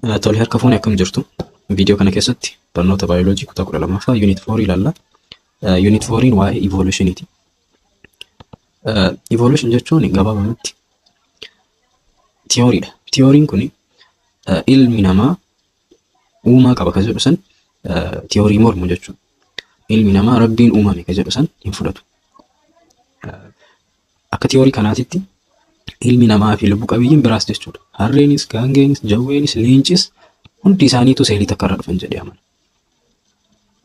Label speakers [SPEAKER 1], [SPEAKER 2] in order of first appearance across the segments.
[SPEAKER 1] Tole, harka fuune, akkam jirtu? Viidiyoo kana keessatti barnoota baayoloojii kutaa 12ffaa unit 4 ilaalla. Unit 4 waa'ee evolutioniiti. Evolution jechuun gabaabumatti tiyooriidha. Tiyooriin kun ilmi namaa uumaa qaba kan jedhu san tiyoorii mormu jechuudha. Ilmi namaa Rabbiin uumame kan jedhu san hin fudhatu. Akka tiyoorii kanaatitti ilmi namaa fi lubbu qabeeyyiin biraas jechuudha. Harreenis, gaangeenis, jawweenis, leencis hundi isaaniitu seelii takka irraa dhufan jedhee amana.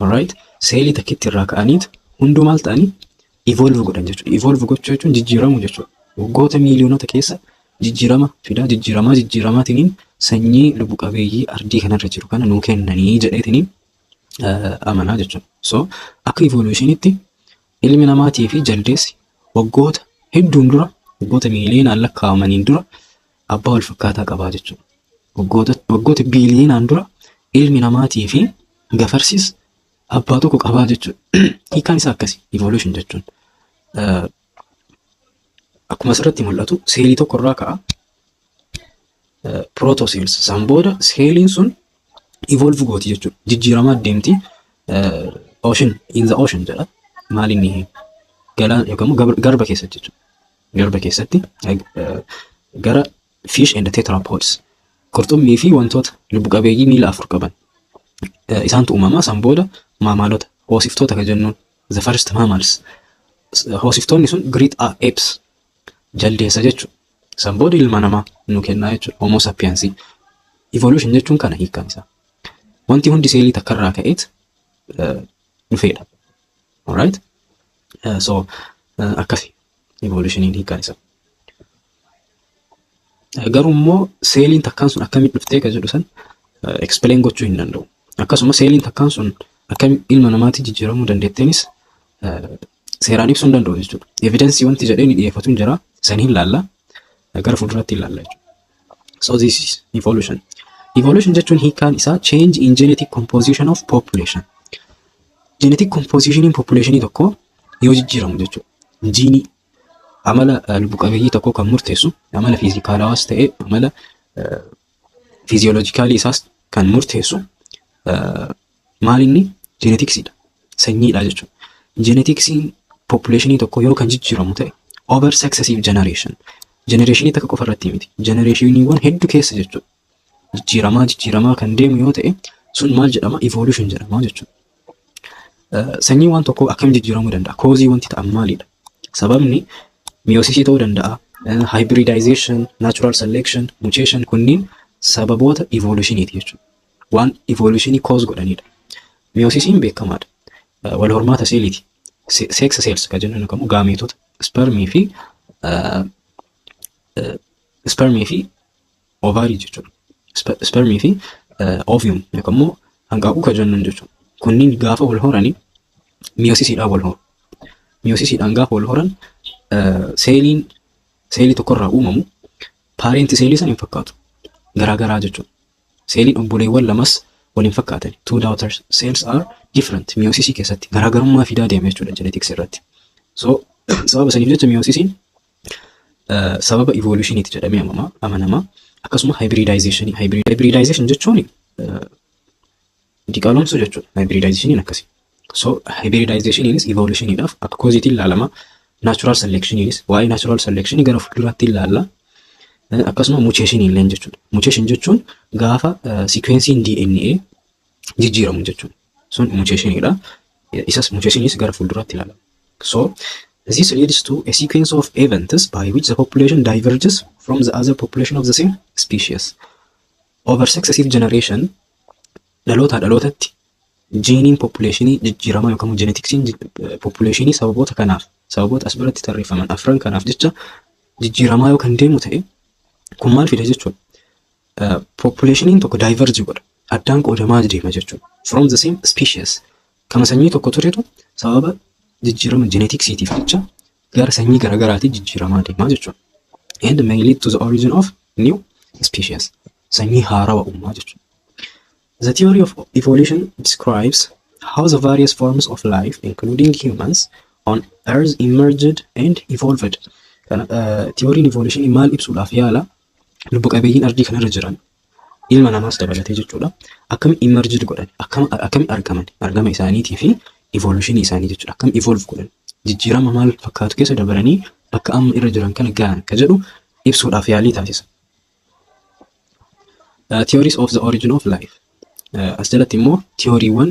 [SPEAKER 1] Alright? Seelii takkitti irraa ka'aniit hunduu maal ta'anii evolve godhan jechuudha. Evolve gochuu jechuun jijjiiramuu jechuudha. Waggoota miiliyoonota keessa jijjiirama fidaa jijjiiramaa jijjiiramaatiniin sanyii lubbu qabeeyyii ardii kanarra jiru kana nuu kennanii jedheetiniin amanaa jechuudha. So akka evolutionitti ilmi namaatii fi jaldeessi waggoota hedduun dura, waggoota miiliyoonaan lakkaa'amaniin dura abbaa wal fakkaataa qabaa jechuudha. Waggoota biiliyoonaan dura ilmi namaatii fi gafarsis abbaa tokko qabaa jechuudha. Hiikaan isaa akkasi evolution jechuun. Akkuma asirratti mul'atu seelii tokko irraa ka'a. Protocells san booda seeliin sun evolve gooti jechuudha. Jijjiiramaa deemti. Ocean, in the ocean jedha. Maal inni galaan yookaan immoo garba keessatti jechuudha. Garba keessatti gara fish and tetrapods, qurxummii fi wantoota lubbu qabeeyyii miila afur qaban isaantu uumamaa. San booda mammalota, hoosiftoota kan jennuun, the first mammals, hoosiftoonni sun great apes, jaldeessa jechuudha. San booda ilma namaa nu kennaa jechuudha. Homo sapiens. Evolution jechuun kana hiikkaan isaa. Wanti hundi seelii takkarraa ka'eet dhufeedha. Alright? So akkasi evolutioniin hiikkaan isaa. Garuu immoo seeliin takkaan sun akkamitti dhuftee kan jedhu san explain gochuu hin danda'u. Akkasuma seeliin takkaan sun akkamitti ilma namaatti jijjiiramuu dandeetteenis seeraan ibsuu hin danda'u jechuudha. Evidence wanti jedhee ni dhiyeeffatu hin jira. San hin laalla. Gara fuulduraatti ilaalla jechuudha. So this is evolution. Evolution jechuun hiikkaan isaa change in genetic composition of population. Genetic compositioniin populationii tokko yoo jijjiiramu jechuudha. Jiinii amala lubbu qabeeyyii tokko kan murteessu, amala fiizikaalawaas ta'e amala fiiziyooloojikaalii isaas kan murteessu maal inni? Jeenetiksiidha. Sanyiidha jechuudha. Jeenetiksiin populationii tokko yoo kan jijjiiramu ta'e over successive generation. Generationii takka qofa irratti miti. Generationiiwwan hedduu keessa jechuudha. Jijjiiramaa jijjiiramaa kan deemu yoo ta'e sun maal jedhama? Evolution jedhama jechuudha. Sanyiin waan tokko akkam jijjiiramuu danda'a? Cause wanti ta'an maalidha? Sababni meiosis ta'uu danda'a. Hybridization, natural selection, mutation kunniin sababoota evolutioniiti jechuudha. Waan evolutionii cause godhanidha. Meiosisiin beekamaadha. Wal hormaata seeliiti. Sex cells kan jennu kamuu gaameetota spermii fi ovary jechuudha. Spermii fi ovum yookaan immoo hanqaaquu kan jennuun jechuudha. Kunniin gaafa wal horanii meiosisiidhaan wal horu. Meiosisiidhaan gaafa wal horan seeliin seelii tokkorraa uumamu parent seelii san hin fakkaatu. Garaagaraa jechuudha. Seeliin obboleewwan lamas wal hin fakkaatan. Two daughter cells are different. Meiosisii keessatti garaagarummaa fidaa deema jechuudha genetics irratti. So sababa saniif jecha meiosisiin sababa evolutioniiti jedhamee amanama. Akkasuma hybridization. Hybridization jechuun diqaalomsuu jechuudha. Hybridizationiin akkasi. So hybridizationiinis evolutioniidhaaf akka causeiitiin ilaalama. Natural selectioniinis, waa'ee natural selectionii gara fuulduraatti ilaalla. Akkasuma mutationii illee jechuudha. Mutation jechuun gaafa sequenceiin DNA jijjiiramu jechuudha. Sun mutationiidha. Isas mutationiis gara fuulduraatti ilaalama. So this leads to a sequence of events by which the population diverges from the other population of the same species. Over successive generation, dhalootaa dhalootatti jiiniin populationii jijjiiramaa yookaan genetiksiin populationii sababoota kanaaf, sababoota as biratti tarreeffaman afran kanaaf jecha jijjiiramaa yoo kan deemu ta'e kun maal fida jechuudha? Populationiin tokko diverge godha. Addaan qoodamaa deema jechuudha. From the same species. Kama sanyii tokko turetu sababa jijjiirama genetiksiitiif jecha gara sanyii garaagaraatii jijjiiramaa deemaa jechuudha. And may lead to the origin of new species. Sanyii haarawaa uumaa jechuudha. The theory of evolution describes how the various forms of life, including humans, on Earth emerged and evolved. Kana theory'n evolution maal ibsuudhaaf yaala? Lubbu qabeeyyiin ardii kanarra jiran Ilma namaas dabalatee jechuudha. Akkami emerged godhan, akkami argaman, argama isaaniitii fi evolution isaanii jechuudha. Akkam evolve godhan, jijjiirama maal fakkaatu keessa dabalanii bakka amma irra jiran kana gahan ka jedhu ibsuudhaaf yaalii taasisa. Theories of the origin of life. As jalatti immoo tiyooriiwwan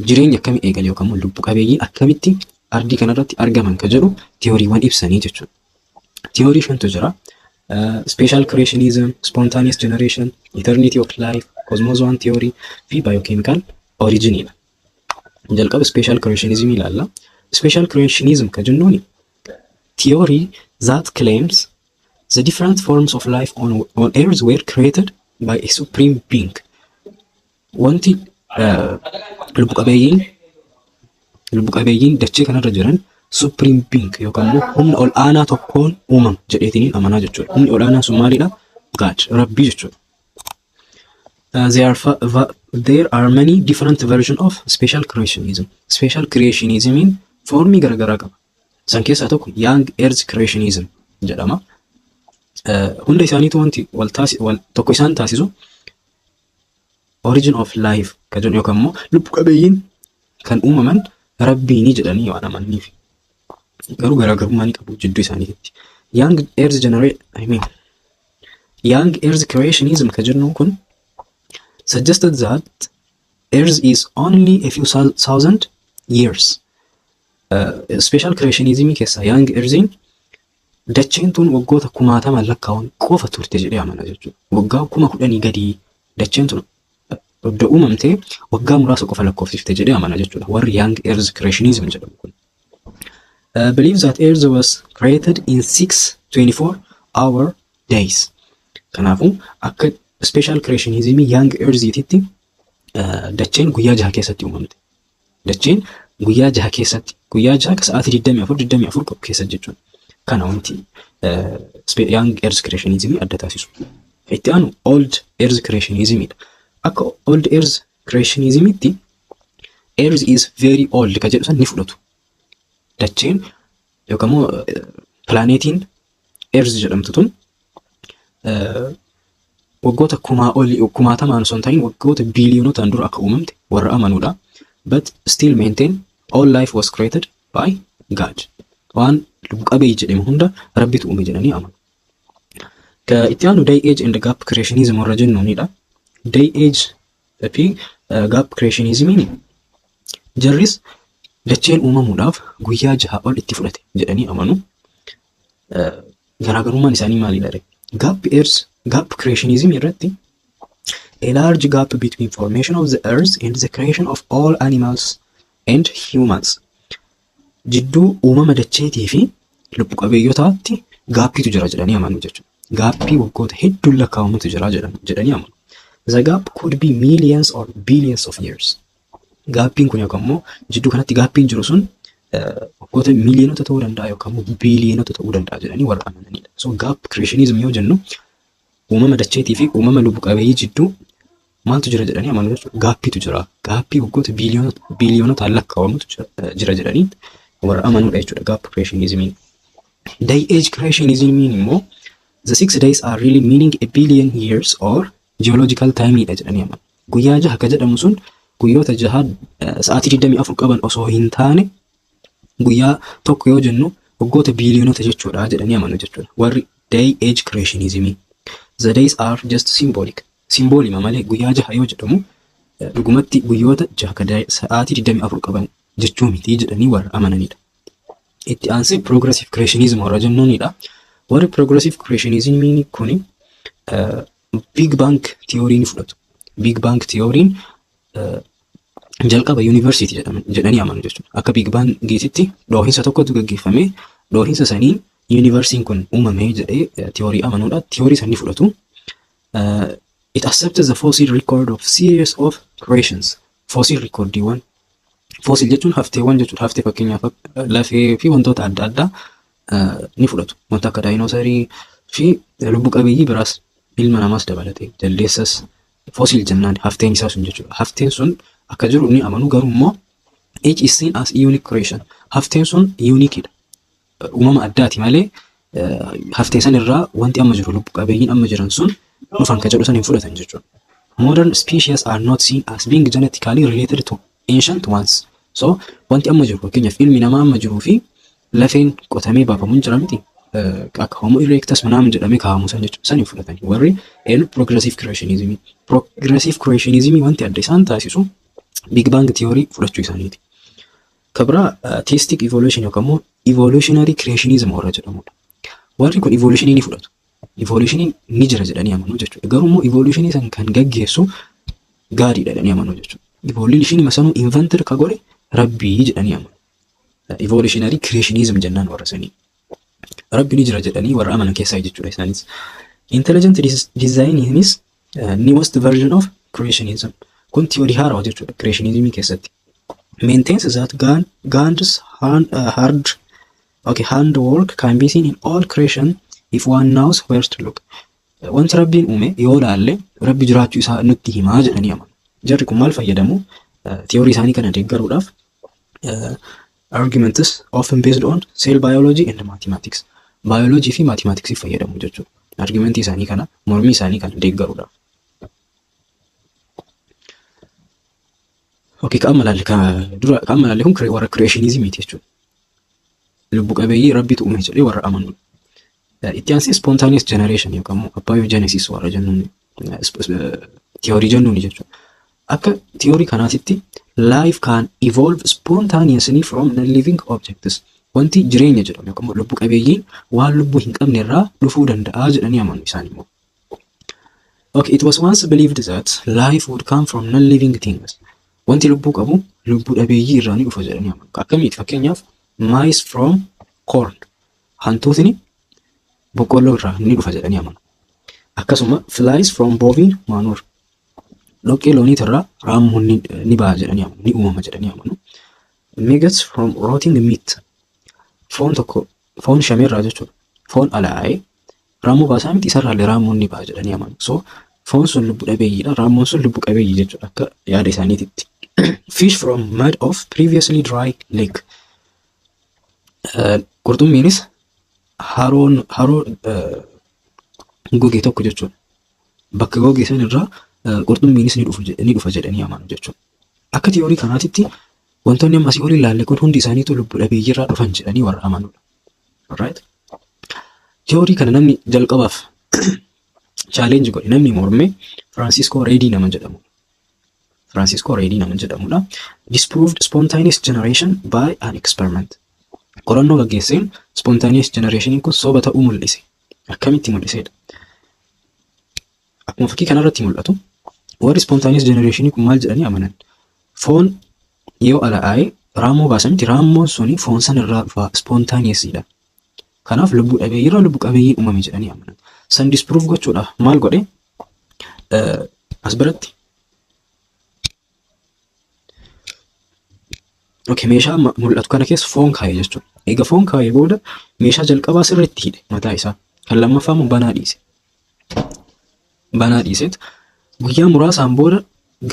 [SPEAKER 1] jireenya akkamii eegale yookaan immoo lubbu qabeeyyiin akkamitti ardii kanarratti argaman ka jedhu tiyooriiwwan ibsanii jechuudha. Tiyoorii shantu jira. Special creationism, spontaneous generation, eternity of life, cosmozoan theory fi biochemical originidha. Jalqaba special creationism ilaalla. Special creationism ka jennuuni theory that claims the different forms of life on earth were created by a supreme being. Wanti lubbu qabeeyyiin dachee kanarra jiran supreme being yookaan immoo humna ol aanaa tokkoon uumamu jedheetiniin amanaa jechuudha. Humni ol aanaa sun maalidha? God, Rabbii jechuudha. There are many different version of special creationism. Special creationismiin foormii garaagaraa qaba. San keessaa tokko Young Earth Creationism jedhama. Hunda isaaniitu wanti wal wal tokko isaan taasisu origin of life kan jedhu yookaan immoo lubbu qabeeyyiin kan uumaman Rabbiini jedhanii waan amananiif. Garuu garaagarummaa ni qabu jidduu isaaniitti. Young Earth generate I mean Young Earth Creationism kan jennu kun suggested that Earth is only a few thousand years. Special creationism keessaa Young Earthiin dacheen tun waggoota kumaataman lakkaa'uun qofa turte jedhee amana jechuudha. Waggaa 10,000 gadii dacheen tun iddoo uumamtee waggaa muraasa qofa lakkoofsifte jedhee amana jechuudha. Warri Young Earth Creationism jedhamu kun. Believe that Earth was created in 6 24 hour days. Kanaafuu akka special creationism Young Earthititti dacheen guyyaa 6 keessatti uumamte. Dacheen guyyaa 6 keessatti, guyyaa 6 sa'aatii 24 24 qabu keessa jechuudha. Kana wanti Young Earth Creationism adda taasisu. Itti aanu Old Earth Creationismidha. Akka Old Earth Creationismitti Earth is very old ka jedhu san ni fudhatu. Dacheen yookaan immoo pilaaneetiin Earth jedhamtu tun waggoota kumaa olii, kumaatamaan osoo hin ta'in waggoota biiliyonotaan dura akka uumamte warra amanuudha. But still maintain all life was created by God. Waan lubbu qabeeyyii jedhamu hunda Rabbitu uume jedhanii amanu. Ka itti aanu day age and gap creationism warra jennuunidha. Day age fi gap creationismiin jarris dacheen uumamuudhaaf guyyaa 6 ol itti fudhate jedhanii amanu. Garaagarummaan isaanii maalidha? Gap earth gap creationism irratti a large gap between formation of the earth and the creation of all animals and humans. Jidduu uumama dacheetii fi lubbu qabeeyyotaatti gapiitu jira jedhanii amanu jechuudha. Gapii waggoota hedduun lakkaa'amutu jira jedhanii amanu. The gap could be millions or billions of years. Gapiin kun yookaan immoo jidduu kanatti gapiin jiru sun waggoota miiliyoonota ta'uu danda'a yookaan immoo biiliyoonota ta'uu danda'a jedhanii warra amananidha. So gap creationism yoo jennu uumama dacheetii fi uumama lubbu qabeeyyii jidduu maaltu jira jedhanii amanu jechuudha. Gapiitu jira. Gapii waggoota biiliyoonotaan lakkaa'amutu jira jedhanii warra amanuudha jechuudha gap creationismiin. Day age creationismiin immoo the 6 days are really meaning a billion years or geological time dha jedhanii amanu. Guyyaa 6 ka jedhamu sun guyyoota 6 sa'aatii 24 qaban osoo hin taane guyyaa tokko yoo jennu waggoota biiliyoonota jechuudha jedhanii amanu jechuudha. Warri day age creationism. The days are just symbolic. Symbolima malee guyyaa 6 yoo jedhamu dhugumatti guyyoota 6 ka sa'aatii 24 qaban jechuu miti jedhanii warra amananidha. Itti aansee progressive creationism warra jennuunidha. Warri progressive creationism kuni Big Bang theory ni fudhatu. Big Bang theory'n jalqaba universeiiti jedhanii amanu jechuudha. Akka Big Bangiititti dhoohinsa tokkotu gaggeeffame, dhoohinsa saniin universeiin kun uumame jedhee theory amanuudha. Theory san ni fudhatu. It accepts the fossil record of series of creations. Fossil recordiiwwan, fossil jechuun hafteewwan jechuudha. Haftee fakkeenyaaf lafee fi wantoota adda addaa ni fudhatu. Wanta akka daayinosaarii fi lubbu qabeeyyii biraas, ilma namaas dabalatee jaldeessas fossil jennaan hafteen isaa sun jechuudha. Hafteen sun akka jiru ni amanu, garuu immoo each is seen as unique creation. Hafteen sun uniqueidha. Uumama addaati malee haftee san irraa wanti amma jiru, lubbu qabeeyyiin amma jiran sun dhufan ka jedhu san hin fudhatan jechuudha. Modern species are not seen as being genetically related to ancient ones. So wanti amma jiru, fakkeenyaaf ilmi namaa amma jiruu fi lafeen qotamee baafamuun jira miti, akka Homo erectus ምናምን jedhamee kaa'amu san jechuudha. San hin fudhatan warri eenyu? Progressive creationism. Progressive creationism wanti adda isaan taasisu Big Bang theory fudhachuu isaaniiti. Kabira theistic evolution yookaan immoo evolutionary creationism warra jedhamudha. Warri kun evolutionii ni fudhatu. Evolutioniin ni jira jedhanii amanu jechuudha. Garuu immoo evolutionii san kan gaggeessu Godiidha jedhanii amanu jechuudha. Evolutionii sanuu invented ka godhe Rabbii jedhanii amanu. Evolutionary creationism jennaan warra sanii. Rabbi ni jira jedhanii warra amanan keessaa jechuudha isaanis. Intelligent design is newest version of creationism. Kun theory haarawaa jechuudha creationismii keessatti. Maintains that God's hard, okay, handwork can be seen in all creation if one knows where to look. Wanti Rabbiin uume yoo laalle Rabbi jiraachuu isaa nutti himaa jedhanii amanu. Jarri kun maal fayyadamu? Theory isaanii kana deeggaruudhaaf arguments often based on cell biology and mathematics. Biology fi mathematics fayyadamu jechuudha. Argumentii isaanii kana, mormii isaanii kana deeggaruudhaaf. Okay, ka amma laalle, ka dura ka amma laalle kun warra creationismiiti jechuudha. Lubbu qabeeyyii Rabbitu uume jedhee warra amanudha. Itti aansee spontaneous generation yookaan immoo abiogenesis warra jennuun, theory jennuun jechuudha. Akka theory kanaatitti life can evolve spontaneously from non-living objects. Wanti jireenya jedhamu yookaan immoo lubbu qabeeyyiin waan lubbuu hin qabne irraa dhufuu danda'a jedhanii amanu isaan immoo. Okay, it was once believed that life would come from non-living things. Wanti lubbuu qabu lubbuu dhabeeyyii irraa ni dhufa jedhanii amanu. Akkamiiti? Fakkeenyaaf mice from corn. Hantuutni boqqolloo irraa ni dhufa jedhanii amanu. Akkasuma flies from bovine manure. Dhoqqee looniit irraa raammoon ni ba'a jedhanii amanu. Ni uumama jedhanii amanu. Maggots from rotting meat. Foon tokko, foon shameerraa jechuudha. Foon alaa'ee raammoo baasaa miti, isarraa illee raammoon ni ba'a jedhanii amanu. So foon sun lubbu dhabeeyyiidha. Raammoon sun lubbu qabeeyyii jechuudha akka yaada isaaniititti. Fish from mud of previously dry lake. Qurxummiinis haroo goge tokko jechuudha. Bakka goge san irraa qurxummiinis ni dhufa jedhanii amanu jechuudha. Akka theory kanaatitti wantoonni amma asii olii ilaalle kun hundi isaaniitu lubbu dhabeeyyii irraa dhufan jedhanii warra amanudha. Alright? Theory kana namni jalqabaaf challenge godhe, namni morme, Francisco Redi nama jedhamudha. Francisco Redi nama jedhamudha. Disproved spontaneous generation by an experiment. Qorannoo gaggeesseen spontaneous generation kun soba ta'uu mul'ise. Akkamitti mul'isedha? Akkuma fakkii kanarratti mul'atu, warri spontaneous generation kun maal jedhanii amanan? Foon yoo ala'aa'e raammoo baasa miti, raammoon suni foon san irraa dhufa, spontaneousidha. Kanaaf lubbuu dhabeeyyii irraa lubbu qabeeyyiin uumame jedhanii amanan. San disprove gochuudhaaf maal godhe? As biratti, okay, meeshaa amma mul'atu kana keessa foon kaa'e jechuudha. Egaa foon kaa'ee booda meeshaa jalqabaa sirriitti hidhe mataa isaa. Kan lammaffaa immoo banaa dhiise. Banaa dhiiseet guyyaa muraasaan booda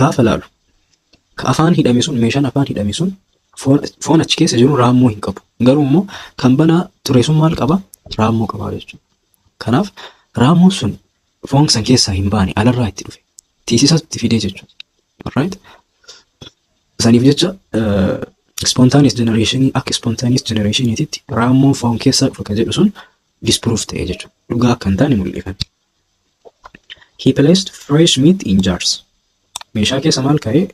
[SPEAKER 1] gaafa laalu, ka afaan hidhame sun, meeshaan afaan hidhame sun, foon achi keessa jiru raammoo hin qabu. Garuu immoo kan banaa ture sun maal qaba? Raammoo qaba jechuudha. Kanaaf raammoon sun foon san keessaa hin baane, alarraa itti dhufe. Tiisisa itti fidee jechuudha. Alright? Saniif jecha spontaneous generation, akka spontaneous generationiititti raammoon foon keessaa dhufe kan jedhu sun disproof ta'e jechuudha. Dhugaa akka hin taane mul'ifame. He placed fresh meat in jars. Meeshaa keessa maal kaa'ee?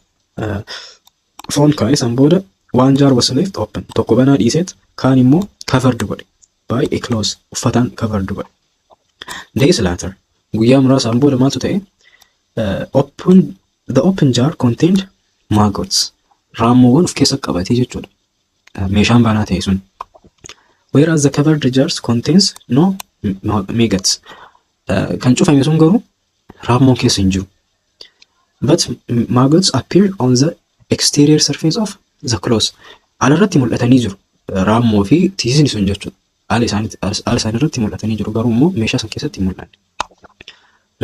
[SPEAKER 1] Foon kaa'ee. San booda one jar was left open. Tokko banaa dhiiseet kaan immoo covered godhe. By a cloth, uffataan covered godhe. Days later, guyyaa muraasaan booda maaltu ta'e? The open jar contained maggots. Raammoowwan of keessa qabatee jechuudha. Meeshaan banaa ta'e sun. Whereas the covered jars contains no maggots. Kan cufame sun garuu raammoon keessa hin jiru. But maggots appeared on the exterior surface of the cloth. Alarratti mul'atanii jiru. Raammoo fi tiisni sun jechuudha. Ala isaanii irratti mul'atanii jiru, garuu immoo meeshaa san keessatti hin mul'anne.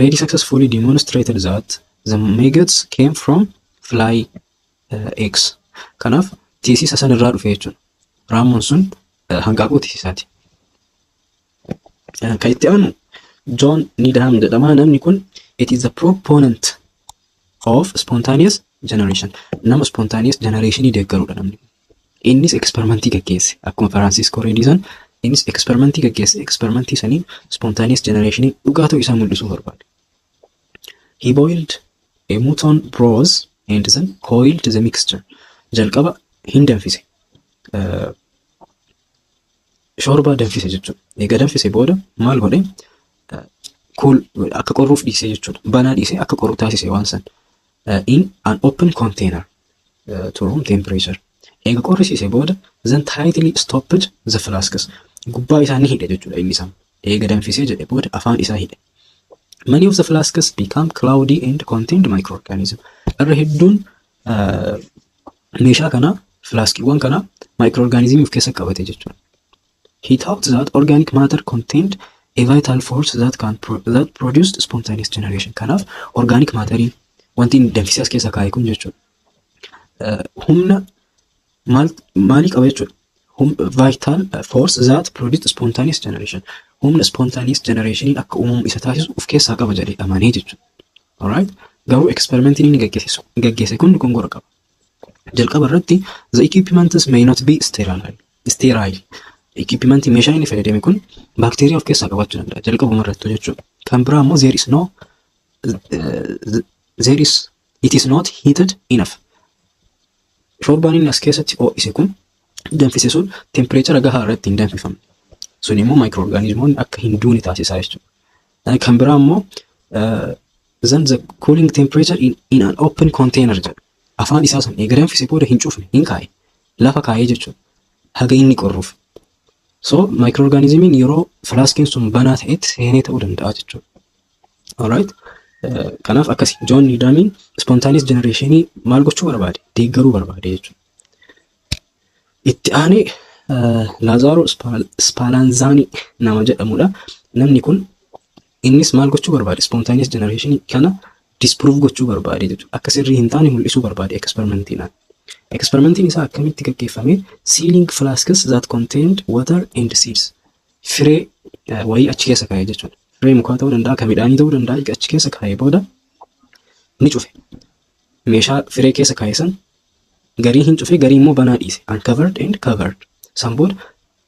[SPEAKER 1] Redi successfully demonstrated that the maggots came from fly eggs. Kanaaf tiisisa san irraa dhufe jechuudha. Raammoon sun hanqaaquu tiisisaati. Kan itti aanu John Needham jedhama. Namni kun it is the proponent of spontaneous generation. Nama spontaneous generationii deeggarudha namni kun. Innis experimentii gaggeesse. Akkuma Francisco Redi san innis experimentii gaggeesse. Experimentii saniin spontaneous generationii dhugaa ta'uu isaa mul'isuu barbaade. He boiled a mutton broth and then cooled the mixture. Jalqaba hin danfise. Shoorbaa danfise jechuudha. Egaa danfise booda maal godhe? Cool akka qorruuf dhiisee jechuudha. Banaa dhiisee akka qorru taasise waan san. In an open container to room temperature. Eega qorrisiise booda, then tightly stopped the flasks. Gubbaa isaa ni hidhe jechuudha inni isaa. Eega danfisee jedhe booda afaan isaa hidhe. Many of the flasks become cloudy and contained microorganism. Irra hedduun meeshaa kanaa, flaskiiwwan kanaa, microorganism of keessa qabate jechuudha. He thought that organic matter contained a vital force that produced spontaneous generation. Kanaaf organic matteriin wanti inni danfisee as keessa kaa'e kun jechuudha. Humna maal maalii qaba jechuudha? Vital force that produced spontaneous generation. Humna spontaneous generationiin akka uumamu isa taasisu of keessaa qaba jedhee amanee jechuudha. Alright? Garuu experimentiin inni gaggeesse kun dogongora qaba. Jalqaba irratti the equipments may not be sterile. Sterile. Equipmentii, meeshaa inni fayyadame kun baakteeriyaa of keessaa qabaachuu danda'a jalqabuma irrattuu jechuudha. Kan biraa immoo there is no there is it is not heated enough. Shoorbaan inni as keessatti ho'ise kun, danfise sun, temperature gahaa irratti hin danfifamne. Sun immoo microorganismoonni akka hin duune taasisaa jechuudha. Kan biraa immoo then the cooling temperature in an open container jedha. Afaan isaa san eega danfise booda hin cufne, hin kaa'e. Lafa kaa'ee jechuudha. Haga inni qorruuf. So microorganismiin yeroo flaskiin sun banaa ta'etti seenee ta'uu danda'a jechuudha. Alright. Kanaaf akkasi John Needhamiin spontaneous generationii maal gochuu barbaade? Deeggaruu barbaade jechuudha. Itti aanee Lazzaro Spallanzani nama jedhamudha. Namni kun innis maal gochuu barbaade? Spontaneous generationii kana disprove gochuu barbaade jechuudha. Akka sirrii hin taane mul'isuu barbaade experimentiidhaan. Experimentiin isaa akkamitti gaggeeffame? Sealing flasks that contained water and seeds. Firee wayii achi keessa kaa'e jechuudha. Firee mukaa ta'uu danda'a, kan midhaanii ta'uu danda'a, achi keessa kaa'ee booda ni cufe. Meeshaa firee keessa kaa'e san garii hin cufe, garii immoo banaa dhiise. Uncovered and covered. San booda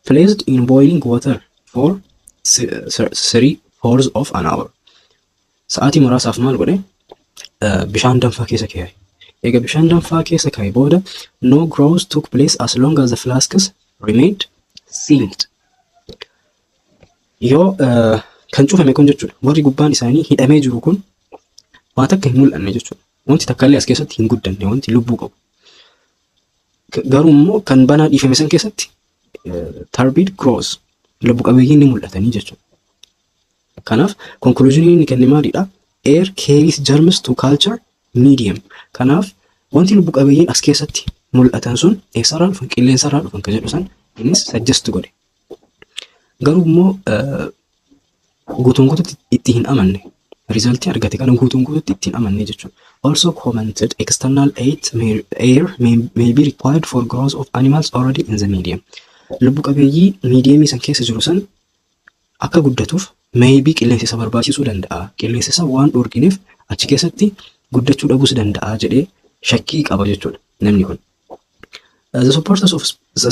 [SPEAKER 1] placed in boiling water for three fourths of an hour. Sa'aatii muraasaaf maal godhe? Bishaan danfaa keessa kaa'e. Egaa bishaan danfaa keessa kaa'e booda no growth took place as long as the flasks remained sealed. Yoo kan cufame kun jechuudha. Warri gubbaan isaanii hidhamee jiru kun waa takka hin mul'anne jechuudha. Wanti takka illee as keessatti hin guddanne, wanti lubbuu qabu. Garuu immoo kan banaa dhiifame san keessatti turbid growth, lubbu qabeeyyiin ni mul'atanii jechuudha. Kanaaf conclusionii inni kenne maalidha? Air carries germs to culture medium. Kanaaf wanti lubbu qabeeyyiin as keessatti mul'atan sun eessarraa dhufan? Qilleensarraa dhufan kan jedhu san innis suggest godhe. Garuu immoo guutuun guututti itti hin amanne. Resultii argate kana guutuun guututti itti hin amanne jechuudha. Also commented external air may be required for growth of animals already in the medium. Lubbu qabeeyyii mediumii san keessa jiru san akka guddatuuf maybe qilleensa isa barbaachisuu danda'a. Qilleensa isa waan dhorkineef achi keessatti guddachuu dhabuus danda'a jedhee shakkii qaba jechuudha namni kun. The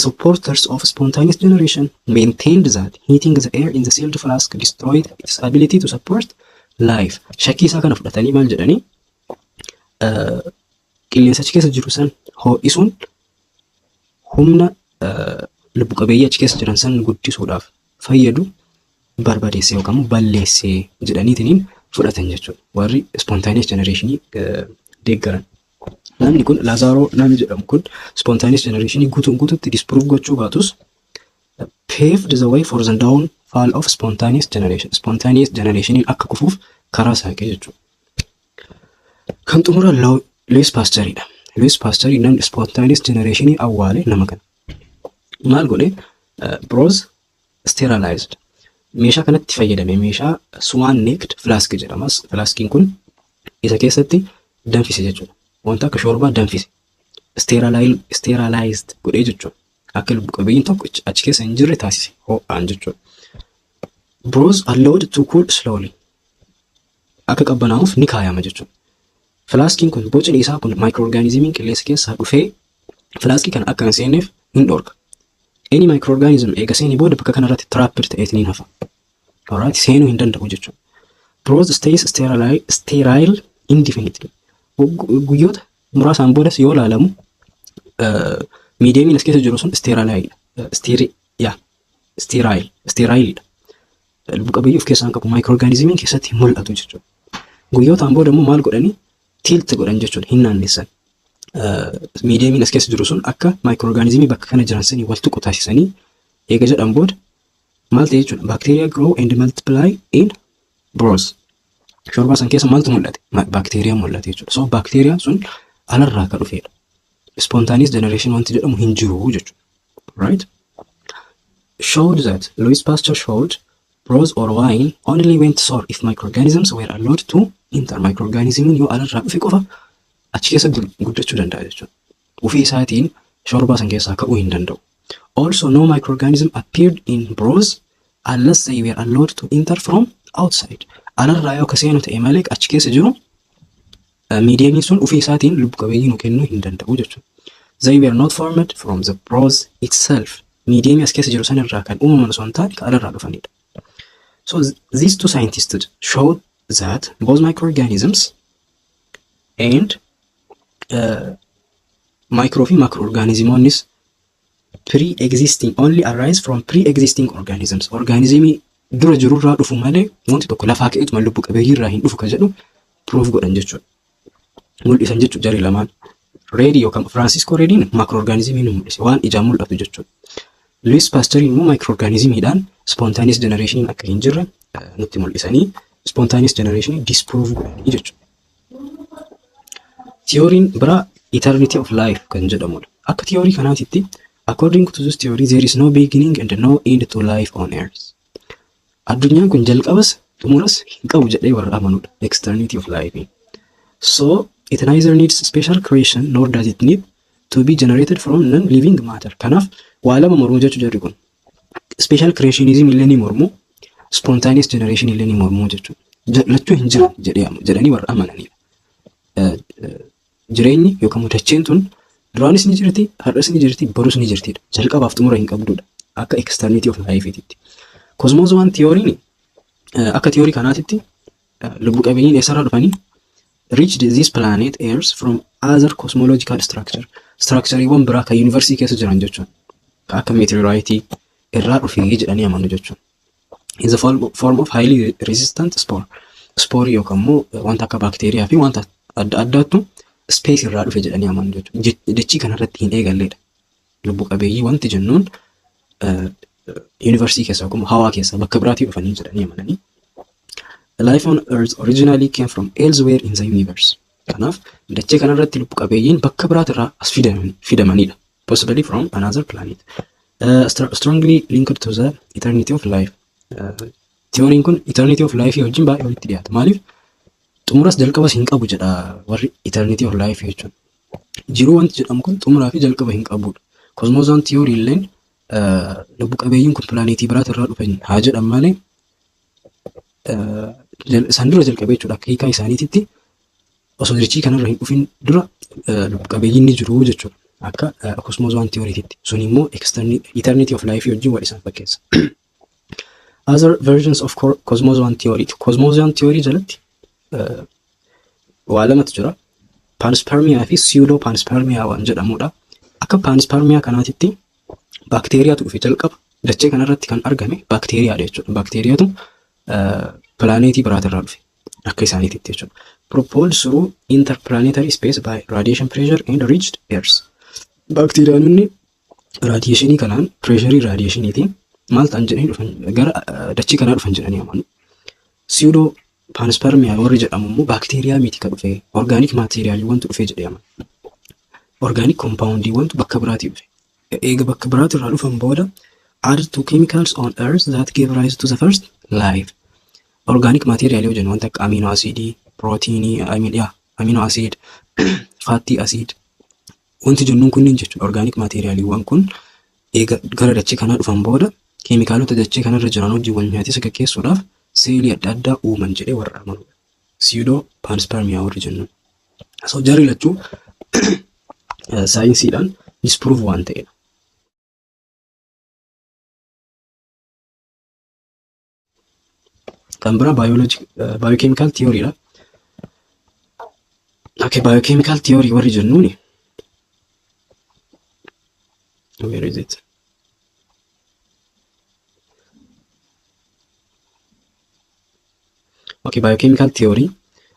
[SPEAKER 1] supporters of spontaneous generation maintained that heating the air in the sealed flask destroyed its ability to support life. Shakkii isaa kana fudhatanii maal jedhanii? Qilleensa achi keessa jiru san ho'isuun humna lubbu qabeeyyii achi keessa jiran san guddisuudhaaf fayyadu barbadeesse yookaan balleesse jedhaniitiin fudhatan jechuudha. Warri spontaneous generationii deeggaran. Namni kun, Lazzaro namni jedhamu kun, spontaneous generationii guutuun guututti disprove gochuu baatus paved the way for the downfall of spontaneous generation. Spontaneous generationiin akka kufuuf karaa saaqee jechuudha. Kan xumura Louis Pasteuriidha. Louis Pasteur namni spontaneous generationii awwaale nama kana. Maal godhe? Broth sterilized. Meeshaa kanatti fayyadame, meeshaa swan necked flask jedhamas. Flaskiin kun isa keessatti danfise jechuudha. Wanta akka shoorbaa danfise. Sterilized godhee jechuudha. Akka lubbu qabeeyyiin tokko achi keessa hin jirre taasise ho'aan jechuudha. Broth allowed to cool slowly. Akka qabbanaa'uuf ni kaayama jechuudha. Flaskiin kun, bocni isaa kun, microorganismiin qilleensa keessaa dhufee flaskii kana akka hin seenneef hin dhorka. Any microorganism eega seenee booda bakka kanarratti trapped ta'eetiin hin hafa. Alright, seenuu hin danda'u jechuudha. Broth stays sterile indefinitely. Guyyoota muraasaan boodas yoo ilaalamu mediumiin as keessa jiru sun sterileidha. Yaa sterile sterileidha. Lubbu qabeeyyii of keessaa hin qabu, microorganismiin keessatti hin mul'atu jechuudha. Guyyootaan booda immoo maal godhanii? Tilt godhan jechuudha, hin naannessan. Mediumiin as keessa jiru sun akka microorganismii bakka kana jiran sanii wal tuqu taasisanii eega jedhan booda maal ta'e jechuudha? Bacteria grow and multiply in broth. Shorbaa san keessa maaltu mul'ate? Baakteeriyaan mul'ate jechuudha. So baakteeriyaan sun alarraa akka dhufedha. Spontaneous generation wanti jedhamu hin jiru jechuudha. Right? Showed that Louis Pasteur showed broth or wine only went sour if microorganisms were allowed to enter. Microorganismiin yoo alarraa dhufe qofa achi keessa guddachuu danda'a jechuudha. Ofii isaatiin shorbaa san keessaa ka'uu hin danda'u. Also, no microorganism appeared in broth unless they were allowed to enter from outside. Alarraa yoo akka seenu ta'e malee achi keessa jiru mediumiin sun ofii isaatiin lubbu qabeeyyii nu kennuu hin danda'u jechuudha. They were not formed from the broth itself. Mediumii as keessa jiru sanirraa kan uumaman osoo hin taane kan alarraa dhufanidha. So these two scientists showed that both microorganisms and micro fi macroorganismoonnis pre-existing, only arise from pre-existing organisms. Organismii dura jirurraa dhufu malee wanti tokko lafaa ka'eetuma lubbu qabeeyyiirraa hin dhufu ka jedhu proof godhan jechuudha. Mul'isan jechuudha jarri lamaan. Reedii yookaan Francisco Reediin macroorganismii nu mul'ise, waan ijaan mul'atu jechuudha. Louis Pasteuriin immoo microorganismiidhaan spontaneous generation akka hin jirre nutti mul'isanii spontaneous generation disprove godhanii jechuudha. Theoryin biraa eternity of life kan jedhamudha. Akka theory kanaatitti, according to this theory, there is no beginning and no end to life on earth. Addunyaan kun jalqabas xumuras hin qabu jedhee warra amanudha. Eternity of life. So it neither needs special creation nor does it need to be generated from non-living matter. Kanaaf waa lama mormuu jechuu jarri kun. Special creationism illee ni mormu, spontaneous generation illee ni mormuu jechuudha. Lachuu hin jiran jedhanii warra amananidha. Jireenyi yookaan dacheen tun duraanis ni jirti, har'as ni jirti, borus ni jirtidha. Jalqabaaf xumura hin qabdudha. Akka eternity of life. Cosmozoan theoryin akka theory kanaatitti lubbu qabeeyyiin eessarraa dhufanii? Reached this planet Earth from other cosmological structure. Structureewwan biraa kan yuunivarsiitii keessa jiran jechuudha. Kan akka meteorite irraa dhufee jedhanii amanu jechuudha. In the form of highly resistant spore. Spore yookaan immoo wanta akka baakteeriyaa fi wanta adda addaattu space irraa dhufe jedhanii amanu jechuudha. Dachii kanarratti hin eegalleedha. Lubbu qabeeyyii wanti jennuun yuunivarsiitii keessa yookaan hawaa keessa bakka biraatii dhufanii jedhanii amananii. Life on Earth originally came from elsewhere in the universe. Kanaaf dachee kanarratti lubbu qabeeyyiin bakka biraatirraa as fidamanidha. Possibly from another planet. Strongly linked to the eternity of life. Theoryin kun eternity of life wajjin baay'ee walitti dhiyaata. Maaliif? Xumuras jalqabas hin qabu jedha warri eternity of life jechuudha. Jiruu wanti jedhamu kun xumuraa fi jalqaba hin qabudha. Cosmozoan theory illeen lubbu qabeeyyiin kun pilaanetii biraatirraa dhufan haa jedhan malee isaan dura jalqabee jechuudha. Akka hiikaa isaaniititti osoo dachii kanarra hin dhufin dura lubbu qabeeyyiin ni jiru jechuudha. Akka cosmozoan theorytitti. Sun immoo eternity of life wajjin wal isaan fakkeessa. Other versions of cosmozoan theory. Cosmozoan theory jalatti waa lamatu jira. Panspermia fi pseudo panspermia waan jedhamudha. Akka panspermia kanaatitti baakteeriyaatu dhufe jalqaba. Dachee kanarratti kan argame baakteeriyaadha jechuudha. Baakteeriyaatu pilaaneetii biraatirraa dhufe akka isaaniititti jechuudha. Propelled through interplanetary space by radiation pressure and reached Earth. Baakteeriyaanonni radiationii kanaan, pressurii radiationiitiin maal ta'an jedhanii dhufan, gara dachee kanaa dhufan jedhanii amanu. Pseudo panspermia warri jedhamu immoo baakteeriyaa miti ka dhufe, organic materialiiwwantu dhufe jedhee amanu. Organic compoundiiwwantu bakka biraatii dhufe. Eega bakka biraatirraa dhufan booda added to chemicals on Earth that gave rise to the first life. Organic material yoo jennu wanta akka amino acidii, proteinii, I mean, yeah, amino acid, fatty acid wanti jennuun kunniin jechuudha. Organic materialiiwwan kun eega gara dachee kanaa dhufan booda Keemikaalota dachee kanarra jiran wajjin wal nyaatisa gaggeessuudhaaf seelii adda addaa uuman jedhee warra amanudha. Pseudo panspermia warri jennu. So jarri lachuu saayinsiidhaan disprove waan ta'edha. Kan biraa biochemical theory dha. Okay, biochemical theory warri jennuuni, where is it? Okay, biochemical theory.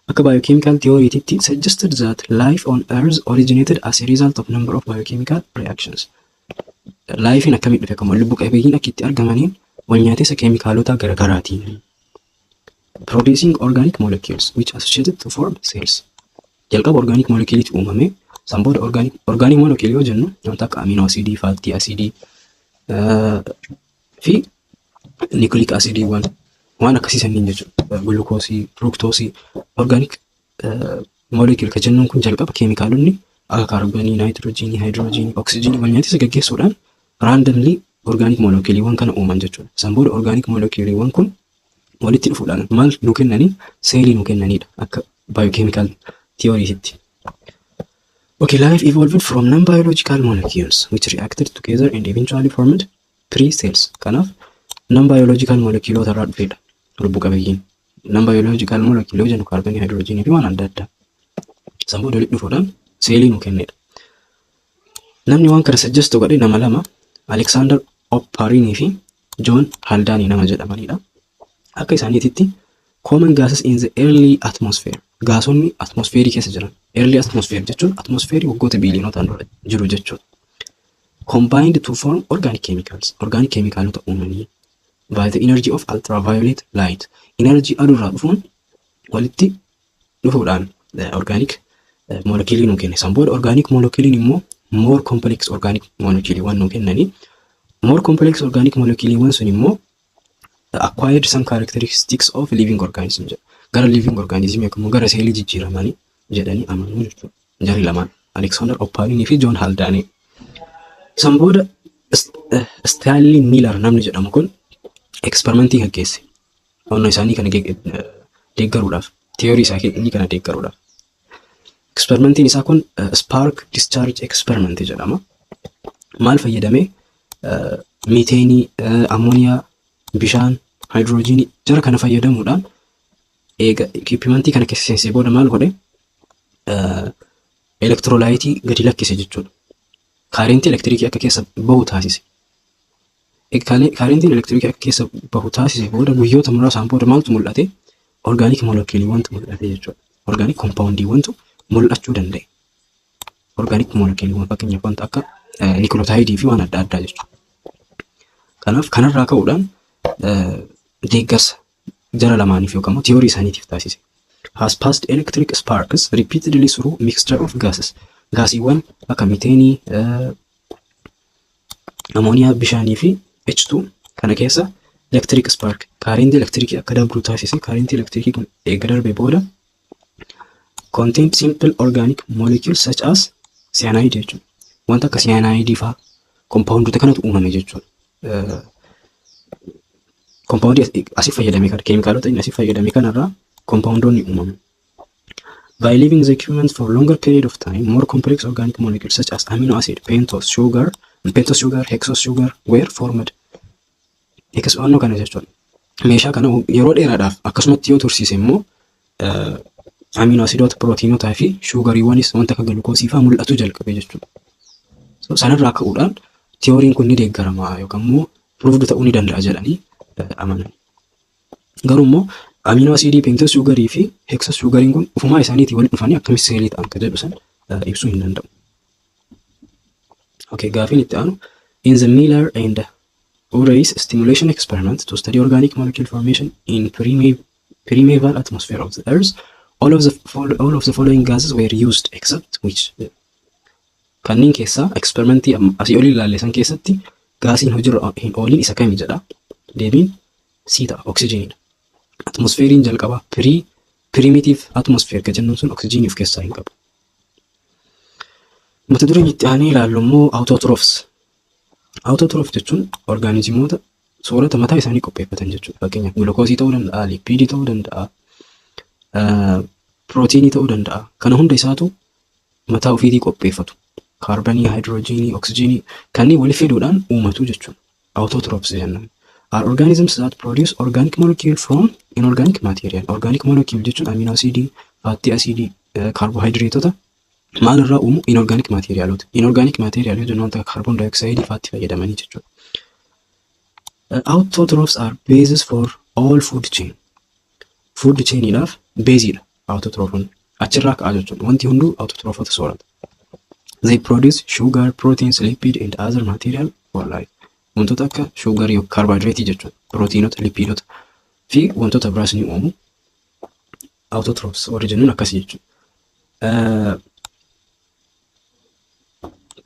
[SPEAKER 1] Akka biochemical theory suggested that life on Earth originated as a result of number of biochemical reactions. Lifein akkamitti dhufe akkuma lubbu qabeeyyiin akka itti argamaniin wal nyaatisa keemikaalota garaagaraatiin. Producing organic molecules which associated to form cells. Jalqaba organic moleculeetu uumame. San booda organic molecule yoo jennu wanta akka amino acidii, fatty acidii fi nucleic acidiiwwan waan akkasii sanniin jechuudha. Gulukoosii, fructoosii, organic molecule ka jennuun kun jalqaba keemikaalonni akka kaarboonii, naayitiroojiinii, haayidroojiinii, oksijiinii wal nyaatisa gaggeessuudhaan randomly organic moleculeewwan kana uuman jechuudha. San booda organic moleculeewwan kun walitti dhufuudhaan maal nu kennanii? Seelii nu kennanidha akka biochemical theorytitti. Okay, life evolved from non-biological molecules which reacted together and eventually formed pre-cells. Kanaaf non-biological moleculoota irraa dhufedha lubbu qabeeyyiin. Non-biological molecule yoo jennu kaarboonii, haayidroojiinii fi waan adda addaa. San booda walitti dhufuudhaan seelii nu kennedha. Namni waan kana suggest godhe nama lama, Alexander Oparinii fi John Haldane nama jedhamanidha. Akka isaaniititti common gases in the early atmosphere, gaasonni atmosfeerii keessa jiran, early atmosphere jechuun atmosfeerii waggoota biiliyonotaan dura jiru jechuudha. Combined to form organic chemicals, organic chemicalota uumanii by the energy of ultraviolet light, energy aduurraa dhufuun walitti dhufuudhaan organic moleculeii nuu kenne. San booda organic moleculeiin immoo more complex organic moleculeiiwwan nuu kennanii, more complex organic moleculeiiwwan sun immoo acquired some characteristics of living organism jedha. Gara living organism yookiin immoo gara seelii jijjiiramanii jedhanii amanuu jechuudha. Jarri lamaan, Alexander Oparinii fi John Haldane. San booda Stanley Miller namni jedhamu kun eksperimentii gaggeesse. Qonnaa isaanii kana deeggaruudhaaf, theory isaa kana deeggaruudhaaf. Eksperimentiin isaa kun spark discharge experiment jedhama. Maal fayyadamee? Miiteenii, amooniyaa, bishaan, haayidroojiinii jara kana fayyadamuudhaan eega equipmentii kana keessa seensee booda maal godhe? Elektiroolaayitii gadi lakkise jechuudha. Kaarentii elektirikii akka keessa bahu taasise. Kaarentiin elektirikii akka keessa bahu taasise booda guyyoota muraasaan booda maaltu mul'ate? Organic moleculeiiwwantu mul'ate jechuudha. Organic compoundiiwwantu mul'achuu danda'e. Organic moleculeiiwwan fakkeenyaaf wanta akka nikulootaayidii fi waan adda addaa jechuudha. Kanaaf kanarraa ka'uudhaan deeggarsa jara lamaaniif yookaan immoo theory isaaniitiif taasise. Has passed electric sparks repeatedly through mixture of gases. Gaasiiwwan akka miteenii, amooniyaa, bishaanii fi H2 kana keessa electric spark, kaarentii elektirikii akka dabru taasise. Kaarentii elektirikii kun eega darbe booda contain simple organic molecules such as cyanide jechuudha. Wanta akka cyanide fa'aa compoundoota kanatu uumame jechuudha. Compoundii asii fayyadame kana, keemikaalota inni asii fayyadame kanarraa compoundoonni uumamu. By leaving the equipment for longer period of time, more complex organic molecules such as amino acid, pentose sugar, hexose sugar were formed. Eegas kana jechuudha. Meeshaa kana yeroo dheeraadhaaf akkasumatti yoo tursiise immoo amino acidoota, pirootiinotaa fi shugariiwwanis wanta akka glukoosii fa'aa mul'atu jalqabe jechuudha. Sanarraa ka'uudhaan theoryn kun ni deeggarama yookaan immoo proved ta'uu ni danda'a jedhanii amanan. Garuu immoo amino acidii, pentose sugarii fi hexose sugariin kun ufumaa isaaniitii walitti dhufanii akkamitti seelii ta'an kan jedhu san ibsuu hin danda'u. Okay, gaafiin itti aanu, in the Miller and Urey's stimulation experiment to study organic molecule formation in primeval atmosphere of the Earth, all of the following gases were used except which? Kanneen keessaa eksperimentii asii olii ilaalle san keessatti gaasiin hojiirra hin oolin isa kami jedha. Deebiin C ta'a, oksijiiniidha. Atmosfeeriin jalqabaa primitive atmosphere kan jennuun sun oksijiinii of keessaa hin qabu. Mata dureen itti aanee ilaallu immoo autotrophs. Autotroph jechuun orgaanizimoota Soorata mataa isaanii qopheeffatan jechuudha. Fakkeenyaaf gulukoosii ta'uu danda'a, lipiidii ta'uu danda'a, pirootiinii ta'uu danda'a. Kana hunda isaatu mataa ofiitii qopheeffatu. Kaarbanii, haayidroojiinii, oksijiinii kanneen walitti fiduudhaan uumatu jechuudha. Autotrophs jennaan. Are organisms that produce organic molecule from inorganic material. Organic molecule jechuun amino acidii, fatty acidii, kaarbohaayidireetota maal irraa uumu? Inorganic materialota. Inorganic material yoo jennu wanta carbon dioxide faatti fayyadamanii jechuudha. Autotrophs are basis for all food chain. Food chainiidhaaf beeziidha autotrophon. Achirraa ka'a jechuudha. Wanti hunduu autotrophota soorata. They produce sugar, proteins, lipid and other material for life. Wantoota akka sugarii yookaan kaarbohayidireetii jechuudha. Pirootiinota, lipiidota fi wantoota biraas ni uumu. Autotrophs warri jennuun akkasii jechuudha.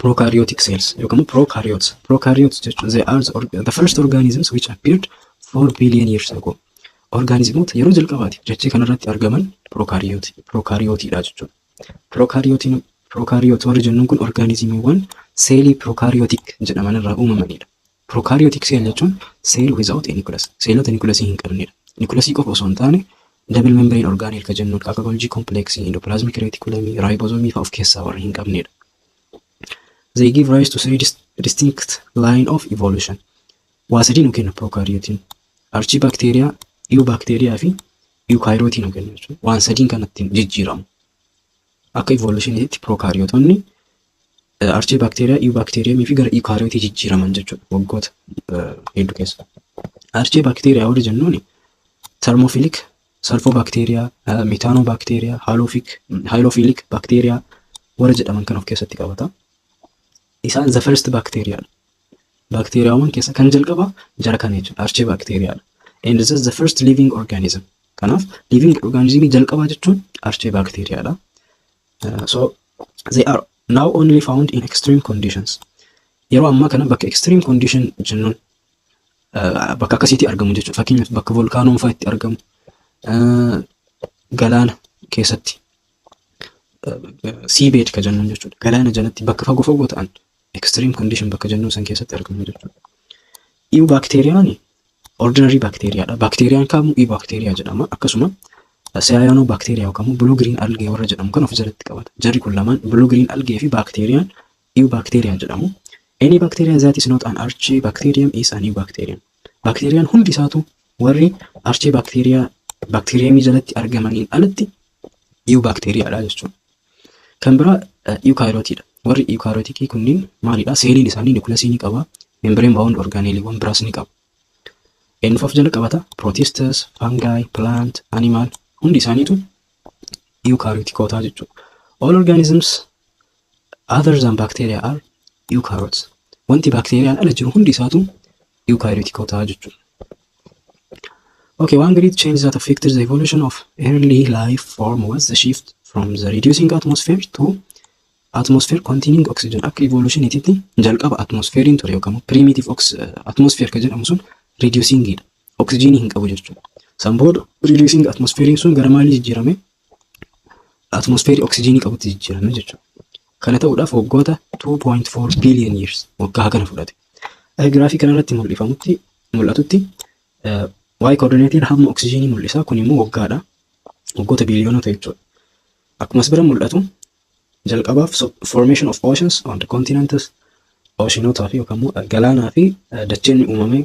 [SPEAKER 1] Prokaryotic cells yookaan prokaryotes. Prokaryotes jechuun they are the first organisms which appeared 4 billion years ago. Organismoota yeroo jalqabaatiif dachee kanarratti argaman prokaryootiidha jechuudha. Prokaryootiin, prokaryote warri jennuun kun organismiiwwan seelii prokaryotic jedhaman irraa uumamanidha. Prokaryotic cell jechuun cell without a nucleus, seelota nucleusii hin qabnedha. Nucleusii qofa osoo hin taane double membrane organelle ka jennuun akka Golgi complex, endoplasmic reticulum, ribosome fa'a of keessaa warra hin qabnedha. They give rise to three distinct line of evolution. Waa sadii nu kenna prokaryotiin. Archaebacteria, eubacteria fi eukaryotii nu kenna jechuudha. Waan sadiin kanatti jijjiiramu. Akka evolutioniitti prokaryotonni archaebacteria, eubacteriumii fi gara eukaryotii jijjiiraman jechuudha waggoota hedduu keessa. Archaebacteria warri jennuuni thermophilic, sulfobacteria, methanobacteria, halophilic bacteria warra jedhaman kan of keessatti qabata. Isaan the first bacteria dha. Baakteeriyaawwan keessa kan jalqaba jara kana jechuudha. Archaebacteria dha. And this is the first living organism. Kanaaf living organism jalqabaa jechuun archaebacteria dha. So they are now only found in extreme conditions. Yeroo ammaa kana bakka extreme condition jennuun bakka akkasiitti argamu jechuudha. Fakkeenyaaf bakka volkaanoon fa'aa itti argamu, galaana keessatti, seabed ka jennuun jechuudha. Galaana jalatti bakka fagoo fagoo ta'an, extreme condition bakka jennuun san keessatti argamu jechuudha. Eubacteriaan ordinary bacteriaadha. Bacteriaan kamuu eubacteria jedhama. Akkasuma cyanobacteria yookaan blue green algae warra jedhamu kan of jalatti qabata. Jarri kun lamaan, blue green algae fi bacteriaan, eubacteria jedhamu. Any bacteria that is not an archaebacterium is an eubacterium. Bacteriaan hundi isaatu warri archaebacteria bacteriumii jalatti argamaniin alatti eubacteriaadha jechuudha. Kan biraa eukaryotiidha. Warri eukaryotikii kunniin maalidha? Seeliin isaanii nucleusii ni qaba. Membrane bound organelleewwan biraas ni qaba. Eenyuuf of jala qabata? Protists, fungi, plant, animal hundi isaaniitu eukaryotikootaa jechuudha. All organisms other than bacteria are eukaryotes. Wanti baakteeriyaan ala jiru hundi isaatu eukaryotikootaa jechuudha. Okay, one great change that affected the evolution of early life form was the shift from the reducing atmosphere to atmosphere containing oxygen. Akka evolutioniitti jalqaba atmosfeeriin ture yookaan primitive atmosphere kan jedhamu sun reducingidha. Oxygenii hin qabu jechuudha. San booda reducing atmosfeeriin sun gara maalii jijjiirame? Atmosfeerii oxygenii qabutti jijjiirame jechuudha. Kana ta'uudhaaf waggoota 2.4 billion years, waggaa kana fudhate. Giraafii kanarratti mul'ifamutti mul'atutti y coordinatiin hamma oxygenii mul'isa. Kun immoo waggaadha. Waggoota biiliyoonota jechuudha. Akkuma as bira mul'atu jalqabaaf formation of oceans on the continents, oceanotaa fi yookaan immoo galaanaa fi dacheen uumame,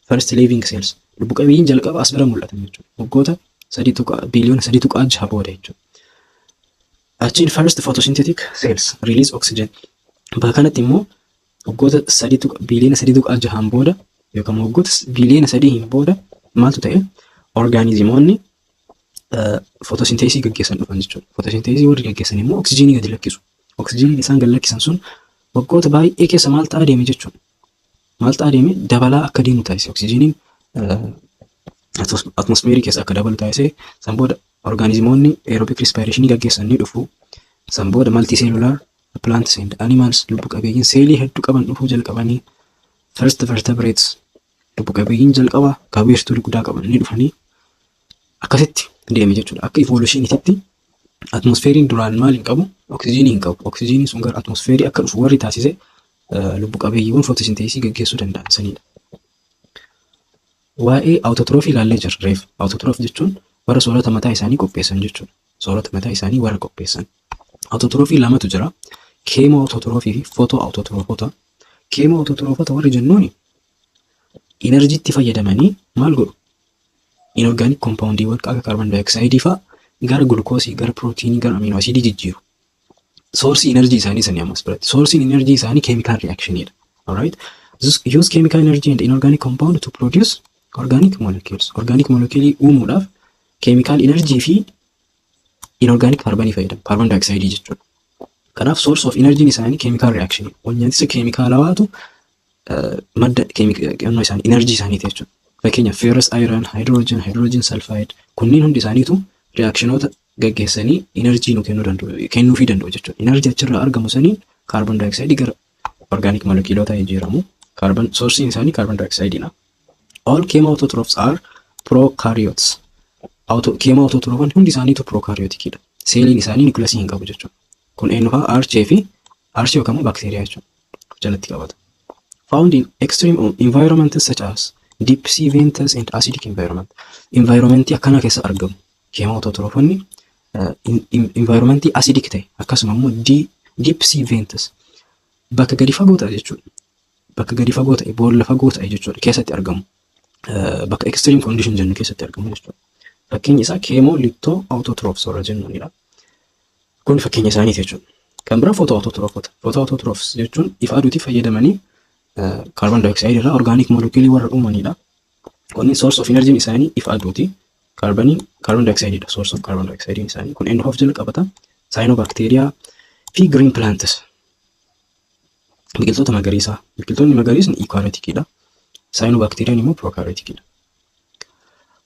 [SPEAKER 1] first living cells, lubbu qabeeyyiin jalqaba as bira mul'atan jechuudha. Waggoota 3.6 biliyoona booda jechuudha. Achiin first photosynthetic cells release oxygen. Bakka kanatti immoo waggoota 3.6 biliyoona booda yookaan waggoota biliyoona 3 booda maaltu ta'e? Orgaanizimoonni photosynthesisii gaggeessan dhufan jechuudha. Photosynthesisii warri gaggeessan immoo oksijiinii gadi lakkisu. Oksijiiniin isaan gad lakkisan sun waggoota baay'ee keessa maal ta'aa deeme jechuudha? Maal ta'aa deeme? Dabalaa akka deemu taasise. Oksijiiniin atmosfeerii keessa akka dabalu taasise. San booda orgaanizimoonni aerobic respiration gaggeessan ni dhufu. San booda multicellular plants and animals, lubbu qabeeyyiin seelii hedduu qaban dhufuu jalqabanii, first vertebrates, lubbu qabeeyyiin jalqaba qabeesstuu guddaa qaban ni dhufanii, akkasitti deeme jechuudha. Akka evolutioniitti atmosfeeriin duraan maal hin qabu? Oksijiinii hin qabu. Oksijiiniin sun gara atmosfeerii akka dhufu warri taasise lubbu qabeeyyiiwwan photosynthesisii gaggeessuu danda'an sanidha. Waa'ee autotrophii ilaallee jirra reef. Autotroph jechuun warra soorata mataa isaanii qopheessan jechuudha. Soorata mataa isaanii warra qopheessan. Autotrophii lamatu jira. Chemoautotrophii fi photoautotrophota. Chemoautotrophota warri jennuuni energyitti fayyadamanii maal godhu? Inorganic compoundiiwwan akka carbon dioxide fa'aa gara gulukoosii, gara pirootiinii, gara amino acidii jijjiiru. Sourceii energy isaanii sanii ammas biratti. Sourceiin energy isaanii chemical reactionidha. Alright? Use chemical energy and inorganic compound to produce organic molecules. Organic molecule uumuudhaaf chemical energy fi inorganic carbonii fayyadamu. Carbon dioxide jechuudha. Kanaaf source of energy isaanii chemical reaction. Wal nyaatisa keemikaalawaatu madda isaanii energy isaaniiti jechuudha. Fakkeenyaaf ferrous iron, hydrogen, hydrogen sulfide kunniin hundi isaaniitu reactionoota gaggeessanii energy nu kennuu danda'u, kennuufii danda'u jechuudha. Energy achirraa argamu saniin carbon dioxide gara organic moleculeota jijjiiramu. Carbon sourceiin isaanii carbon dioxide dha. All chemoautotrophs are prokaryotes. Chemoautotrophon hundi isaaniitu prokaryoticidha. Seeliin isaanii nucleusii hin qabu jechuudha. Kun eenyu fa'aa? Archaea fi archaea yookaan immoo baakteeriyaa jechuudha. Jalatti qabata. Found in extreme environments such as deep sea vents and acidic environment. Environmentii akkanaa keessa argamu. Chemoautotrophonni environmentii acidic ta'e akkasuma immoo deep sea vents bakka gadi fagoo ta'e jechuudha. Bakka gadi fagoo ta'e, boolla fagoo ta'e jechuudha keessatti argamu. Bakka extreme condition jennu keessatti argamu jechuudha. Fakkeenyi isaa chemolithoautotrophs warra jennuunidha. Kun fakkeenya isaaniiti jechuudha. Kan biraa photoautotrophota. Photoautotrophs jechuun ifa aduutti fayyadamanii carbon dioxide irraa organic moleculeii warra uumanidha. Kunniin source of energy isaanii ifa aduuti. Kaarbanii carbon dioxide dha. Source of carbon dioxide isaanii. Kun eenyu of jala qabata? Cyanobacteria fi green plants. Biqiltoota magariisaa. Biqiltoonni magariisni eukaryoticidha. Cyanobacteriaan immoo prokaryoticidha.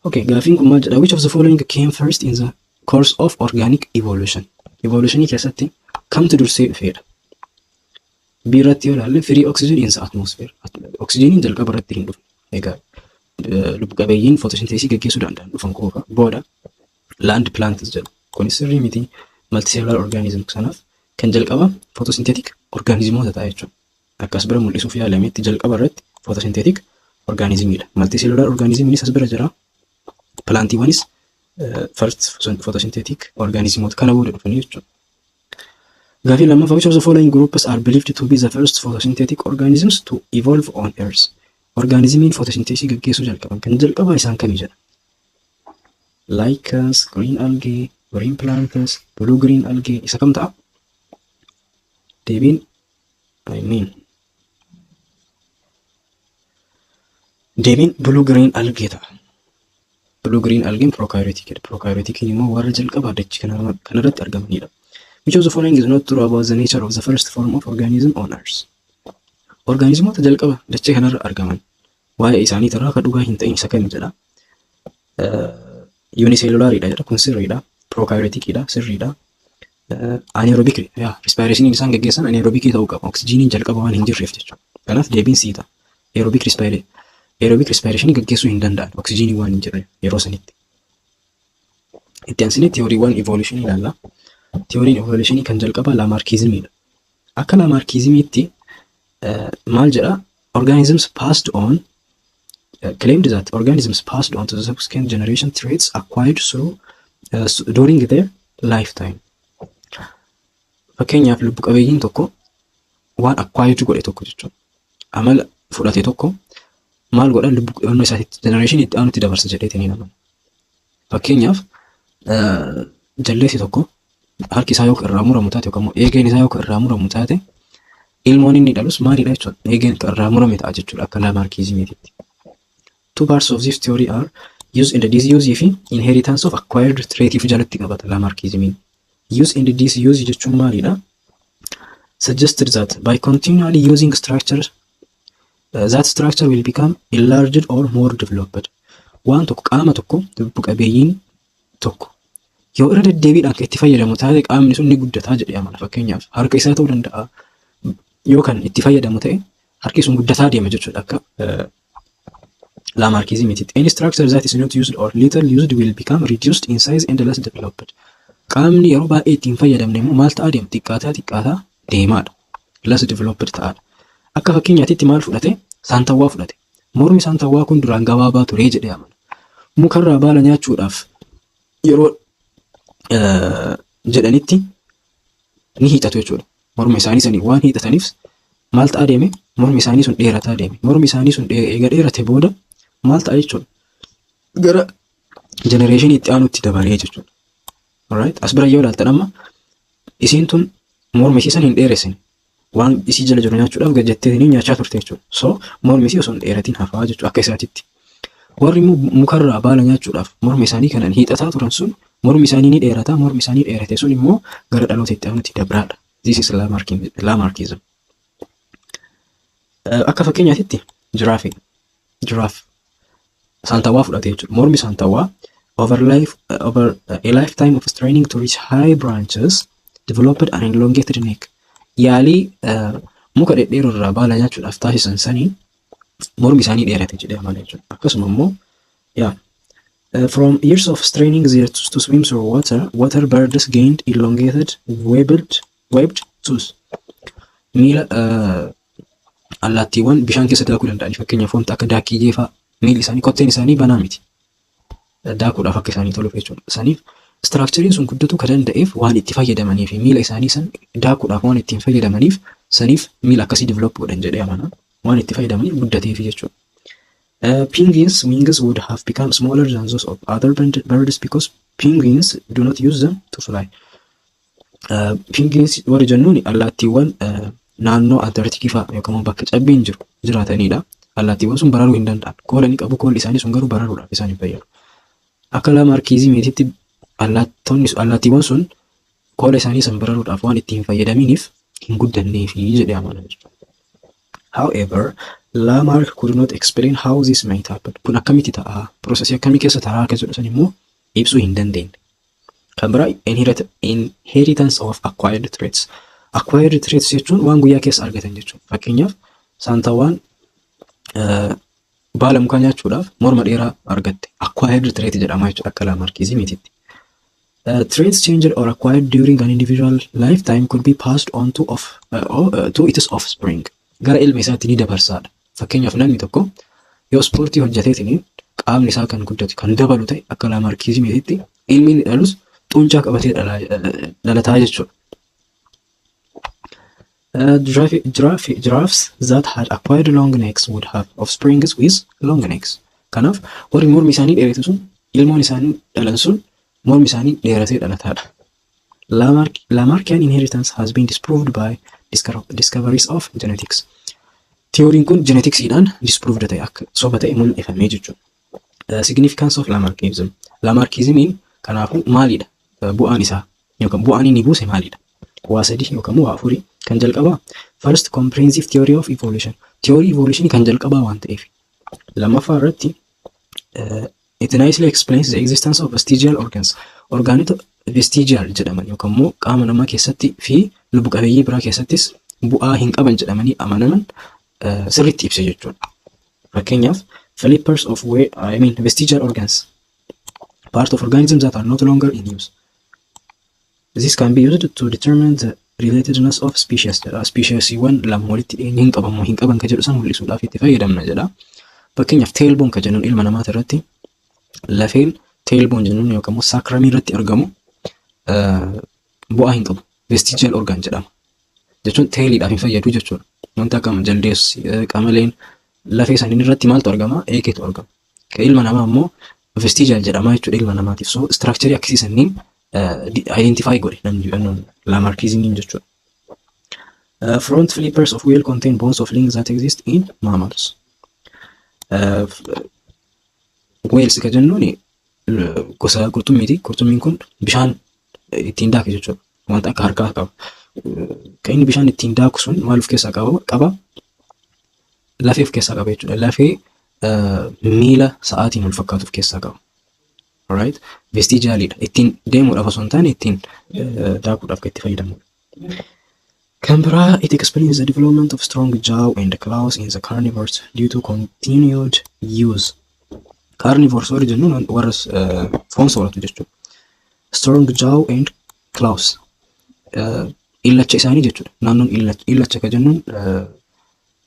[SPEAKER 1] Okay, gaafiin kun maal jedha? Which of the following came first in the course of organic evolution? Evolutionii keessatti kamtu dursee dhufeedha? B irratti yoo ilaalle, free oxygen in the atmosphere. Oxygeniin jalqaba irratti hin dhufne. Egaa lubbu qabeeyyiin photosynthesisii gaggeessuu danda'an dhufan qofa booda land plants jedhu. Kunis sirrii miti, multicellular organism. Sanaaf kan jalqaba photosynthetic organismoota ta'a jechuudha. Akkas bira mul'isuuf yaalametti jalqaba irratti photosynthetic organismiidha. Multicellular organismiinis as bira jira. Plantiiwwanis first photosynthetic organismoota kana booda dhufanii jechuudha. Gaafii lammaffaa: which of the following groups are believed to be the first photosynthetic organisms to evolve on Earth? Organismiin photosynthesis gaggeessuu jalqaban kan jalqaba isaan kamii jedha? Lichens, green algae, green plants, blue green algae isa kam ta'a? Deebiin, I mean, deebiin blue green algae ta'a. Blue green algae prokaryotic. Prokaryotic immoo warra jalqaba dachii kanarratti argamanidha. Which of the following is not true about the nature of the first form of organism on Earth? Organismoota jalqaba dachee kanarra argaman waa'ee isaanii irraa kan dhugaa hin ta'in isa kami jedha. Unicellulariidha jedha, kun sirriidha. Prokaryoticidha, sirriidha. Anaerobic yaa respirationiin isaan gaggeessan anaerobicii ta'uu qaba. Oksijiiniin jalqaba waan hin jirreef jechuudha. Kanaaf deebiin C ta'a. Aerobic respirationii gaggeessuu hin danda'an oksijiinii waan hin jirreef yeroo sanitti. Itti aansinee tiyooriiwwan evolutionii ilaalla. Tiyooriin evolutionii kan jalqabaa Lamarckismiidha. Akka Lamarckismiitti maal jedha? Organisms passed on claimed that organisms passed on to the subsequent generation traits acquired through during their lifetime. Fakkeenyaaf lubbu qabeeyyiin tokko waan acquired godhe tokko jechuudha. Amala fudhate tokko maal godha? Lubbu qabannoo isaatitti generation itti aanutti dabarsa jedheetiin ni amana. Fakkeenyaaf jaldeessi tokko harki isaa yoo irraa muramu taate yookaan immoo eegeen isaa yoo irraa muramu taate, ilmoon inni dhalus maalidha jechuudha? Eegeen irraa murame ta'a jechuudha akka Lamarckismiititti. Two parts of this theory are use and disuse fi inheritance of acquired trait jalatti qabata Lamarckismiin. Use and disuse jechuun maalidha? Suggested that by continually using structure, that structure will become enlarged or more developed. Waan tokko, qaama tokko, lubbu qabeeyyiin tokko yoo irra deddeebiidhaan kan itti fayyadamu taate qaamni sun ni guddataa jedhee amana. Fakkeenyaaf harka isaa ta'uu danda'a. Yoo kan itti fayyadamu ta'e harki sun guddataa deema jechuudha akka Lamarckismiitti. Any structure that is not used or little used will become reduced in size and less developed. Qaamni yeroo baay'ee ittiin fayyadamne immoo maal ta'aa deema? Xiqqaataa xiqqaataa deemaadha. Less developed ta'aadha. Akka fakkeenyaatitti maal fudhate? Saantawwaa fudhate. Mormi saantawwaa kun duraan gabaabaa ture jedhee amana. Mukarraa baala nyaachuudhaaf yeroo jedhanitti ni hiixatu jechuudha. Morma isaanii sanii waan hiixataniif maal ta'aa deeme? Mormi isaanii sun dheerataa deeme. Mormi isaanii sun eega dheerate booda maal ta'a jechuudha? Gara generationii itti aanutti dabalee jechuudha. Alright? As bira yoo ilaaltan amma isiin tun morma isii san hin dheeressine. Waan isii jala jiru nyaachuudhaaf gad jettee nyaachaa turte jechuudha. So mormi isii osoo hin dheeratin hafaa jechuudha akka isaatitti. Warri immoo mukarraa baala nyaachuudhaaf morma isaanii kanan hiixataa turan sun mormi isaanii ni dheerata. Mormi isaanii dheerate sun immoo gara dhaloota itti aanutti dabraadha. This is Lamarckism. Akka fakkeenyaatitti giraffe, giraffe saantawwaa fudhate jechuudha. Mormi saantawwaa over a lifetime of straining to reach high branches developed an elongated neck. Yaalii muka dhedheeroo irraa baala nyaachuudhaaf taasisan sanii mormi isaanii dheerate jedhee amana jechuudha. Akkasuma immoo yaa from years of straining their toes to swim through water, water birds gained elongated webbed toes. Miila allaattiiwwan bishaan keessa daakuu danda'an, fakkeenyaaf wanta akka daakkiyyee fa'aa, miilli isaanii, kotteen isaanii banaa miti. Daakuudhaaf akka isaanii toluuf jechuudha. Saniif structureiin sun guddatuu kan danda'eef waan itti fayyadamanii fi miila isaanii san daakuudhaaf waan ittiin fayyadamaniif saniif miila akkasii develop godhan jedhee amana. Waan itti fayyadamaniif guddateefi jechuudha. Penguins' wings would have become smaller than those of other birds because penguins do not use them to fly. Penguins warri jennuun allaattiiwwan naannoo Antarktikii fa'a yookaan bakka cabbiin jiru jiraatanidha. Allaattiiwwan sun bararuu hin danda'an. Koola ni qabu, koolli isaanii sun garuu bararuudhaaf isaan hin fayyadu. Akka Lamarckismiititti allaattiiwwan sun koola isaanii san bararuudhaaf waan itti hin fayyadaminiif hin guddanneefi jedhee amana jechuudha. However, Lamarck could not explain how this might happen. Kun akkamitti ta'a? Processii akkamii keessa taraa akka jedhu san immoo ibsuu hin dandeenye. Kan biraa, inheritance of acquired traits. Acquired traits jechuun waan guyyaa keessa argatan jechuudha. Fakkeenyaaf, saantawwaan baala mukaa nyaachuudhaaf morma dheeraa argatte. Acquired trait jedhama jechuudha akka Lamarckismiititti. Traits changed or acquired during an individual lifetime could be passed on to its offspring. Gara ilma isaatti ni dabarsaadha. Fakkeenyaaf, namni tokko yoo ispoortii hojjeteetiin qaamni isaa kan guddatu, kan dabalu ta'e, akka Lamarckismiititti ilmi inni dhalus xuuncaa qabatee dhalataa jechuudha. Giraffes that had acquired long necks would have offsprings with long necks. Kanaaf warri mormi isaanii dheeratu sun ilmoon isaanii dhalan sun mormi isaanii dheeratee dhalataadha. Lamarckian inheritance has been disproved by discoveries of genetics. Theoryn kun geneticsiidhaan disproved ta'e, akka soba ta'e mul'ifamee jechuudha. Significance of Lamarckism. Lamarckismiin kanaafuu maalidha? Bu'aan isaa yookaan bu'aan inni buuse maalidha? Waa sadii yookaan waa afurii. Kan jalqabaa, first comprehensive theory of evolution. Theory evolution kan jalqabaa waan ta'eef. Lammaffaa irratti, it nicely explains the existence of vestigial organs. Orgaanota vestigial jedhaman yookaan immoo qaama namaa keessatti fi lubbu qabeeyyii biraa keessattis bu'aa hin qaban jedhamanii amanaman sirriitti ibsa jechuudha. Fakkeenyaaf, flippers of whale, I mean, vestigial organs, part of organisms that are not longer in use. This can be used to determine the relatedness of species jedha. Speciesiiwwan lama walitti dhiyeenya hin qaban moo hin qaban ka jedhu san mul'isuudhaaf itti fayyadamna jedha. Fakkeenyaaf, tailbone ka jennuun ilma namaati irratti lafeen tailbone jennuun yookaan immoo sacrumii irratti argamu bu'aa hin qabu. Vestigial organ jedhama. Jechuun tailiidhaaf hin fayyadu jechuudha. Wanta akka jaldeessi, qamaleen lafee isaanii irratti maaltu argama? Eekeetu argama. Ka ilma namaa immoo vestigial jedhama jechuudha ilma namaatiif. So structure akkasii sanniin identify godhe namni Lamarckismiin jechuudha. Front flippers of whale contain bones of links that exist in mammals. Whales ka jennuun gosa qurxummiiti. Qurxummiin kun bishaan ittiin daaka jechuudha. Wanta akka harkaa qaba. Kan inni bishaan ittiin daaku sun maal of keessaa qaba? Lafee of keessaa qaba jechuudha. Lafee miila sa'aatiin wal fakkaatu of keessaa qaba. Alright? Vestigialidha. Ittiin deemuudhaaf osoo hin taane ittiin daakuudhaaf kan itti fayyadamudha. Kan biraa, it explains the development of strong jaw and claws in the carnivores due to continued use. Carnivores warri jennuun warra foon sooratu jechuudha. Strong jaw and claws. Illacha isaanii jechuudha. Naannoon illacha kan jennuun,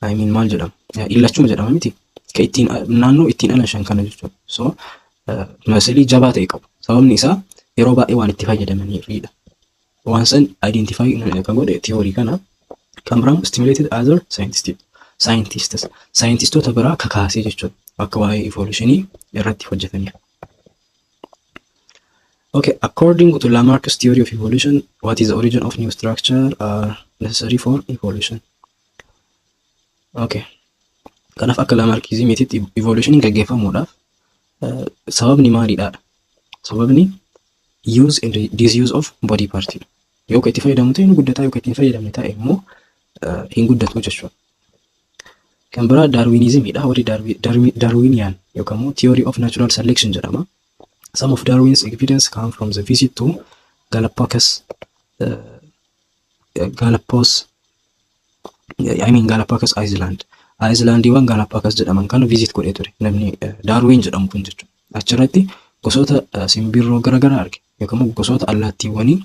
[SPEAKER 1] I mean, maal jedhama? Illachuma jedhama miti. Kan ittiin naannoo ittiin alanshan kana jechuudha. So muscle jabaa ta'e qabu. Sababni isaa yeroo baay'ee waan itti fayyadamaniifidha. Waan san identify kan godhe theory kana. Kan biraan stimulated other scientists. Scientistoota biraa kakaasee jechuudha. Akka waa'ee evolutionii irratti hojjetaniif. Okay, according to Lamarck's theory of evolution, what is the origin of new structure are necessary for evolution? Okay. Kanaaf akka Lamarckismiitti evolutioniin gaggeeffamuudhaaf sababni maalidha? Sababni use and disuse of body part. Yoo kan itti fayyadamu ta'e ni guddata, yoo kan itti hin fayyadamne ta'e immoo hin guddatu jechuudha. Kan biraa Darwinismidha. Warri Darwinian yookaan immoo theory of natural selection jedhama. Some of Darwin's evidence come from the visit to Galapagos, I mean Galapagos Island. Islandiiwwan Galapagos jedhaman kana visit godhee ture namni Darwin jedhamu kun jechuudha. Achirratti gosoota simbirroo garaagaraa arge yookaan immoo gosoota allaattiiwwanii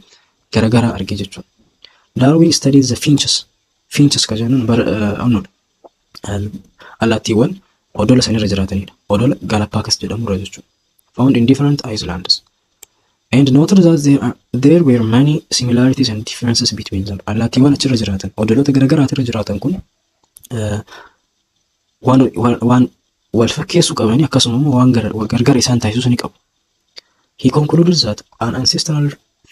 [SPEAKER 1] garaagaraa arge jechuudha. Darwin studied the finches. Finches kan jennuun bara allaattiiwwan odola sanirra jiraatanidha. Odola Galapagos jedhamurra jechuudha. Found in different islands. And noted that there were many similarities and differences between them. Allaattiiwwan achirra jiraatan, odoloota garaagaraatirra jiraatan kun waan wal fakkeessuu qabanii akkasuma immoo waan gargar isaan taasisus ni qabu. He concluded that an ancestral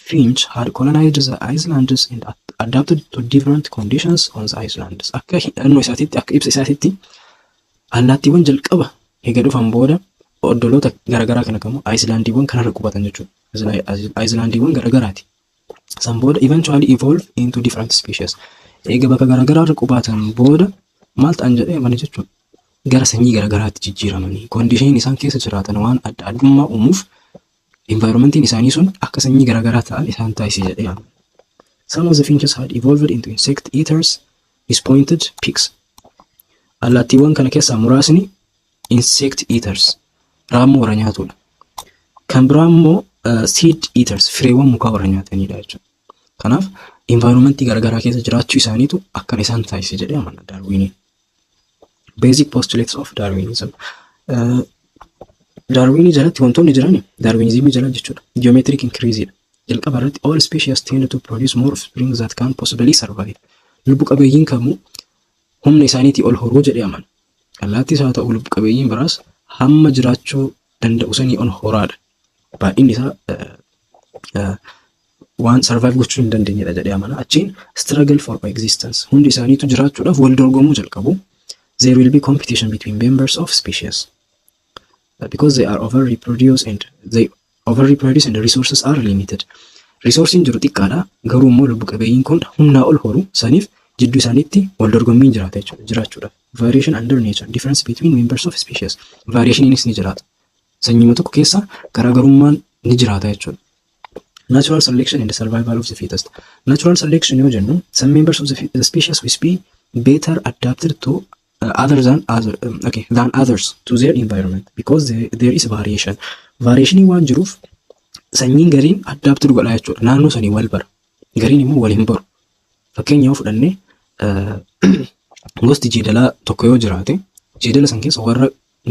[SPEAKER 1] finch had colonized the islands and adapted to different conditions on the islands. Akka hidhannoo isaatiitti, akka ibsa isaatiitti, allaattiiwwan jalqaba eega dhufan booda oddoloota garaagaraa kana kamuu islandiiwwan kanarra qubatan jechuudha. Islandiiwwan garaagaraati. San booda eventually evolve into different species. Eega bakka garaagaraarra qubatan booda maal ta'an jedhee mana jechuudha. Gara sanyii garaagaraatti jijjiiramanii conditioniin isaan keessa jiraatan waan adda addummaa uumuuf environmentiin isaanii sun akka sanyii garaagaraa ta'an isaan taasise jedhee amana. Some of the finches had evolved into insect eaters with pointed beaks. Allaattiiwwan kana keessaa muraasni insect eaters, raammoo warra nyaatudha. Kan biraa immoo seed eaters, fireewwan mukaa warra nyaatanidha jechuudha. Kanaaf environmentii garaagaraa keessa jiraachuu isaaniitu akkana isaan taasise jedhee amana Darwiniin. Basic postulates of Darwinism. Darwinii jalatti wantoonni jiran, Darwinismii jala jechuudha. Geometric increase dha. Jalqaba irratti all species tend to produce more offspring that can possibly survive. Lubbu qabeeyyiin kamuu humna isaaniitii ol horuu jedhee amana. Allaattis haa ta'u lubbu qabeeyyiin biraas hamma jiraachuu danda'u sanii ol horaadha. Baay'inni isaa waan survive gochuu hin dandeenyedha jedhee amana. Achiin struggle for existence. Hundi isaaniitu jiraachuudhaaf wal dorgomuu jalqabu. There will be competition between members of species. Because they are over reproduce and they over reproduce and the resources are limited. Resourceiin jiru xiqqaadha. Garuu immoo lubbu qabeeyyiin kun humnaa ol horu, saniif jidduu isaaniitti wal dorgommiin jiraata jechuudha jiraachuudhaaf. Variation under nature, difference between members of species. Variationiinis ni jiraata. Sanyiima tokko keessa garaagarummaan ni jiraata jechuudha. Natural selection and the survival of the fittest. Natural selection yoo jennu, some members of the species will be better adapted to other than other okay, than others to their environment because there is variation. Variation waan jiruuf sanyiin gariin adapted godha jechuudha. Naannoo sanii wal bara. Gariin immoo wal hin baru. Fakkeenya yoo fudhanne, gosti jeedalaa tokko yoo jiraate, jeedala san keessa warra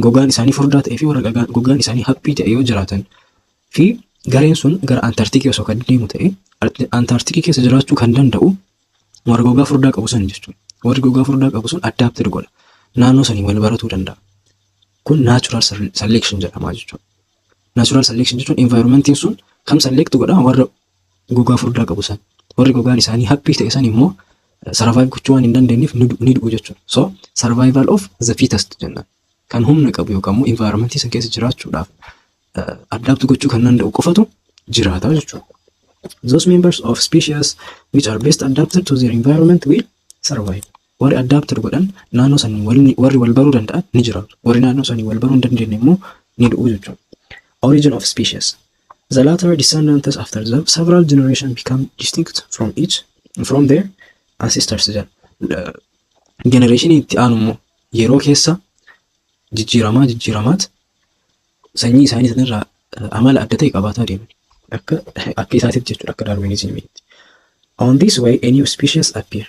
[SPEAKER 1] gogaan isaanii furdaa ta'ee fi warra gogaan isaanii haphii ta'e yoo jiraatan fi gareen sun gara Antarktikii osoo kan deemu ta'e, Antarktikii keessa jiraachuu kan danda'u warra gogaa furdaa qabu san jechuudha. Warri gogaa furdaa qabu sun adapted godha. Naannoo sanii wal baratuu danda'a. Kun natural selection jedhama jechuudha. Natural selection jechuun environmentiin sun kam select godha? Warra gogaa furdaa qabu san. Warri gogaan isaanii haphii ta'e san immoo survive gochuu waan hin dandeenyeef ni du'u jechuudha. So survival of the fittest jennaan. Kan humna qabu yookaan immoo environmentii san keessa jiraachuudhaaf adapt gochuu kan danda'u qofatu jiraata jechuudha. Those members of species which are best adapted to their environment will survive. Warri adapted godhan, naannoo sanii warri wal baruu danda'an ni jiraatu. Warri naannoo sanii wal baruu hin dandeenye immoo ni du'u jechuudha. Origin of species. The latter descendants after the several generations become distinct from their ancestors jedha. Generation itti aanu immoo yeroo keessa jijjiiramaa jijjiiramaat sanyii isaanii sanirraa amala adda ta'e qabaataa deeman. Akka isaatitti jechuudha, akka Darwinismiitti. On this way a new species appear.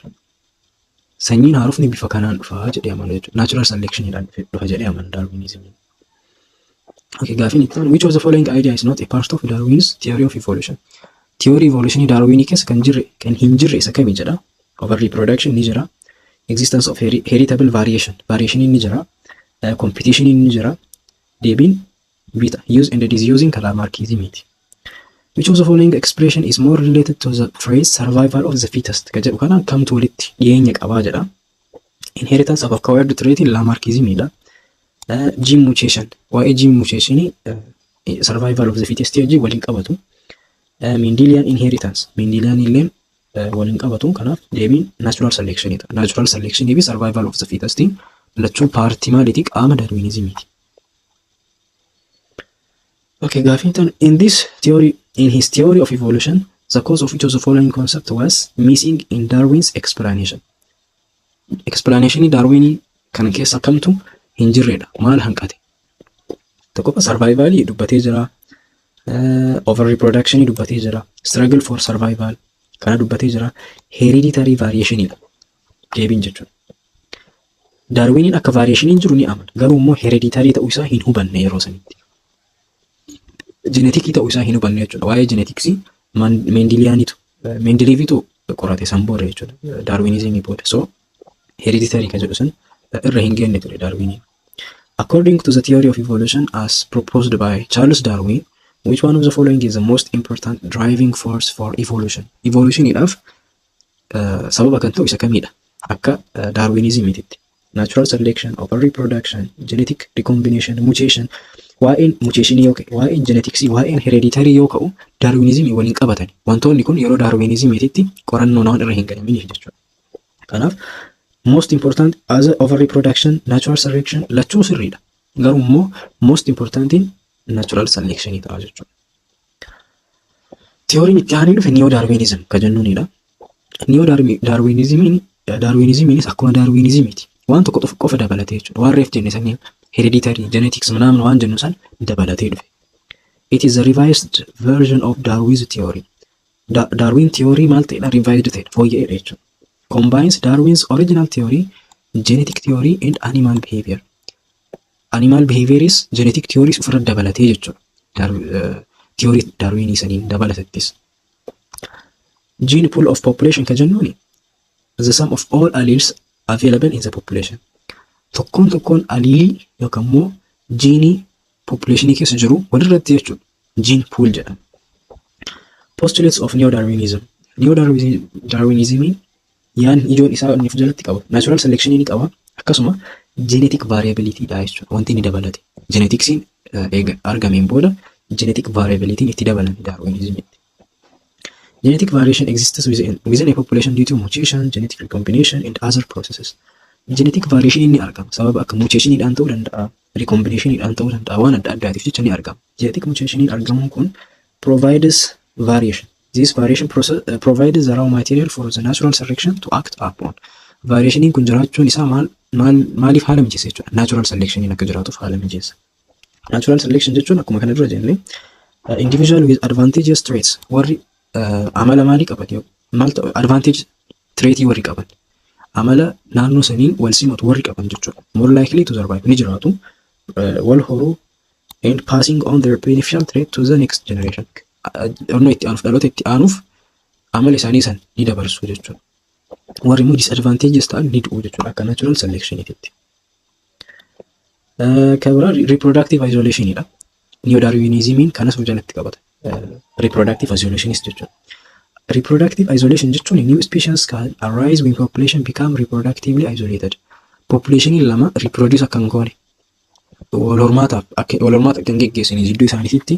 [SPEAKER 1] Sanyiin haarofni bifa kanaan dhufa jedhee amanu jechuudha. Natural selectionidhaan dhufa jedhee amana Darwinismiin. Okay, gaafiin itti aanu, which of the following idea is not a part of Darwin's theory of evolution? Theory evolutionii Darwinii keessa kan jirre, kan hin jirre isa kami jedha. Over reproduction ni jira. Existence of heritable variation. Variation ni jira. Competition ni jira. Deebiin B ta'a. Use and disusing kan Lamarckismiiti. Which of the following expression is more related to the phrase "survival of the fittest" ka jedhu kanaan kamtu walitti dhiyeenya qabaa jedha. Inheritance of acquired trait Lamarckismiidha. Gene mutation, waa'ee gene mutationii survival of the fittest wajjin waliin qabatu. Mendelian inheritance, Mendelian illeen waliin qabatu. Kanaaf deebiin natural selection ta'a. Natural selection fi survival of the fittest lachuu partii maaliiti? Qaama Darwinismiiti. Okay, gaafiin tan, in his theory of evolution, the cause of each of the following concept was missing in Darwin's explanation. Explanation Darwinii kana keessa kamtu hin jirredha? Maal hanqate? Tokkoffaa survivalii dubbatee jira. Over reproduction dubbatee jira. Struggle for survival kana dubbatee jira. Hereditary variationidha. Deebiin jechuudha. Darwiniin akka variationiin jiru ni amana. Garuu immoo hereditary ta'uu isaa hin hubanne yeroo sanitti. Geneticii ta'uu isaa hin hubanne jechuudha. Waa'ee geneticsii Mendelianitu, Mendeleevitu qorate san booda jechuudha. Darwinismii booda. So hereditary kan jedhu sun irra hin geenye ture Darwiniin. According to the theory of evolution as proposed by Charles Darwin, which one of the following is the most important driving force for evolution? Evolutioniidhaaf sababa kan ta'u isa kamidha? Akka Darwinismiititti. Natural selection, over reproduction, genetic recombination, mutation. Waa'een mutationii yoo ka'e, waa'een geneticsii, waa'een hereditary yoo ka'u, Darwinismii waliin qabatani. Wantoonni kun yeroo Darwinismiititti qorannoo waan irra hin galaminiif jechuudha. Kanaaf most important as over reproduction, natural selection lachuu sirriidha. Garuu immoo most importantiin natural selection ta'a jechuudha. Theoryn itti aanee dhufe Neo Darwinism ka jennuunidha. Neo Darwinismiin, Darwinismiinis akkuma Darwinismiiti. Waan tokko qofa dabalatee jechuudha. Waan reef jenne sanii, hereditary, genetics ምናምን waan jennu san dabalatee dhufe. It is a revised version of Darwin's theory. Darwin theory maal ta'edha? Revised ta'edha. Fooyya'eedha jechuudha. Combines Darwin's original theory, genetic theory and animal behavior. Animal behavioris genetic theories ofirra dabalatee jechuudha. Theory Darwinii saniin dabalatattis. Gene pool of population ka jennuuni the sum of all alleles available in the population. Tokkoon tokkoon allelii yookaan immoo jiinii populationii keessa jiru walirratti jechuudha. Gene pool jedhama. Postulates of Neo-Darwinism. Neo-Darwinismiin yaadni ijoon isaa inni of jalatti qaba. Natural selection ni qaba. Akkasuma genetic variability dha jechuudha. Wanti inni dabalate. Geneticsiin eega argameen booda genetic variability itti dabalame Darwinismitti. Genetic variation exists within a population due to mutation, genetic recombination and other processes. Genetic variation inni argama. Sababa akka mutationiidhaan ta'uu danda'a, recombinationiidhaan ta'uu danda'a, waan adda addaatiif jecha ni argama. Genetic mutationiin argamuun kun provides variation. This variation process provides the raw material for the natural selection to act upon. Variationiin kun jiraachuun isaa maal maal maaliif haala mijeessa jechuudha? Natural selectioniin akka jiraatuuf haala mijeessa. Natural selection jechuun akkuma kana dura jenne, individual with advantageous traits, warri amala maalii qaban, maal ta'u, advantage traitii warri qaban, amala naannoo saniin wal simatu warri qaban jechuudha. More likely to survive, ni jiraatu, wal horuu and passing on their beneficial trait to the next generation. Dhaloota itti aanuuf, dhaloota itti aanuuf amala isaanii san ni dabarsu jechuudha. Warri immoo disadvantages ta'an ni du'u jechuudha akka natural selectionitti. Kan biraa reproductive isolationidha. Neo-Darwinismiin kanas of jalatti qabata. Reproductive isolationis jechuudha. Reproductive isolation jechuun new species can arise when population become reproductively isolated. Populationiin lama reproduce akka hin goone, wal hormaataaf akka wal hormaata akka hin geggeessine jidduu isaaniitti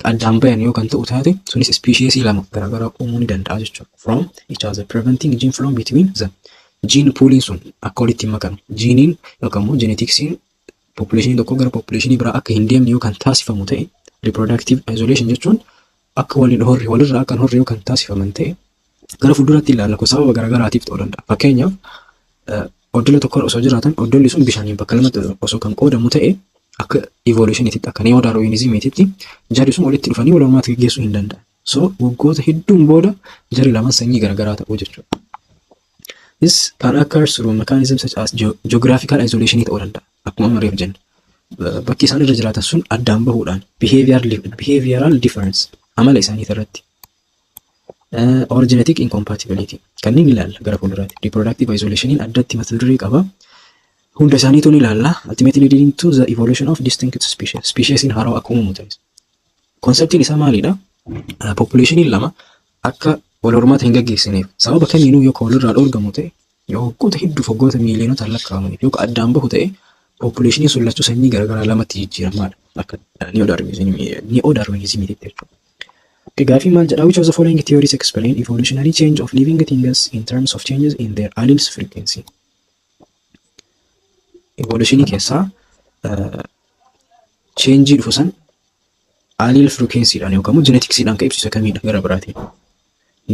[SPEAKER 1] addaan bayan yoo kan ta'u taate, sunis species lama garaagaraa uumuu ni danda'a jechuudha. From each other, preventing gene flow between them. Gene pooliin sun akka walitti hin makamne, jiiniin yookaan immoo geneticsiin populationii tokko gara populationii biraa akka hin deemne yoo kan taasifamu ta'e, reproductive isolation jechuun akka waliin horre, walirraa akka hin horre yoo kan taasifaman ta'e, gara fuulduratti ilaalla, kun sababa garaagaraatiif ta'uu danda'a. Fakkeenyaaf, oddola tokko osoo jiraatan, oddolli sun bishaaniin bakka lamatti osoo kan qoodamu ta'e, akka evolutioniitti, akka neo darwinismiititti, jarri sun walitti dhufanii wal hormaata gaggeessuu hin danda'an. So waggoota hedduun booda jarri lamaan sanyii garaagaraa ta'uu jechuudha. This can occur through mechanisms such as geographical isolation ta'uu danda'a. Akkuma amma reef jenne. Bakki isaan irra jiraatan sun addaan bahuudhaan behavioral difference amala isaanii irratti. Or genetic incompatibility kanneen ilaalla gara fuulduraatti. Reproductive isolationiin addatti mata duree qaba. Hunda isaaniitu ni ilaalla. Ultimately leading to the evolution of distinct species. Speciesiin haarawaa akka uumamu ta'es. Conceptiin isaa maalidha? Populationiin lama akka wal hormaata hin gaggeessineef sababa kamiinuu yoo walirraa dhoorgamu ta'e, yoo waggoota hedduuf, waggoota miiliyoonota lakkaa'amaniif yoo addaan bahu ta'e, populationiin sun lachuu sanyii garaagaraa lamatti jijjiiramaadha. Akka neo-Darwinismiitti jechuudha. Gaaffii maal jedhaa? Which of the following theories explain evolutionary change of living things in terms of changes in their alleles frequency? Evolutionii keessaa change dhufu san allele frequencydhaan yookaan immoo geneticsiidhaan kan ibsisu kamiidha gara biraatiin?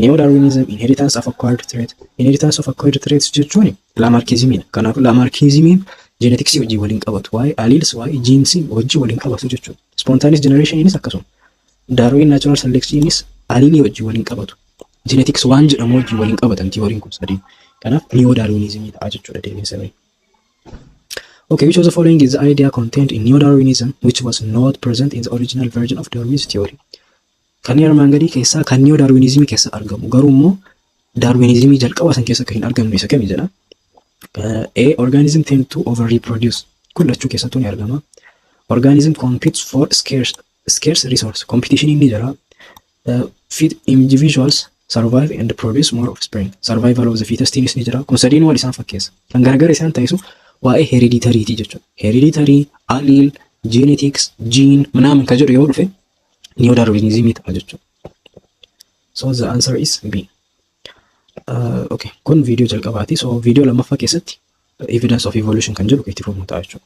[SPEAKER 1] Neo-Darwinism, inheritance of acquired trait. Inheritance of acquired traits jechuun Lamarckismiidha. Kanaafuu Lamarckismiin geneticsii wajjin waliin qabatu. Waa'ee alleles, waa'ee genesii wajjin waliin qabatu jechuudha. Spontaneous generationinis akkasuma. Darwin natural selectionis allelii wajjin waliin qabatu. Genetics waan jedhamu wajjin waliin qabatan theoryin kun sadii. Kanaaf Neo-Darwinismii ta'a jechuudha deebiin sirrii. Okay, which of the following is the idea contained in Neo-Darwinism which was not present in the original version of Darwin's theory? Kanneen armaan gadii keessaa kan Neo-Darwinismii keessa argamu garuu immoo Darwinismii jalqaba san keessa kan hin argamne isa kami jedha. A. Organism tend to over reproduce. Kun lachuu keessattuu ni argama. Organism competes for scarce resource. Competition inni jira. Fit individuals survive and produce more offspring. Survival of the fittest ni jira. Kun sadiin wal isaan fakkeessa. Kan gargar isaan taasisu waa'ee hereditaryiti jechuudha. Hereditary, allele, genetics, gene ምናምን ka jedhu yoo dhufe neo-Darwinismii ta'a jechuudha. So the answer is B. Okay, kun viidiyoo jalqabaati. So viidiyoo lammaffaa keessatti evidence of evolution kan jedhu itti fufnu ta'a jechuudha.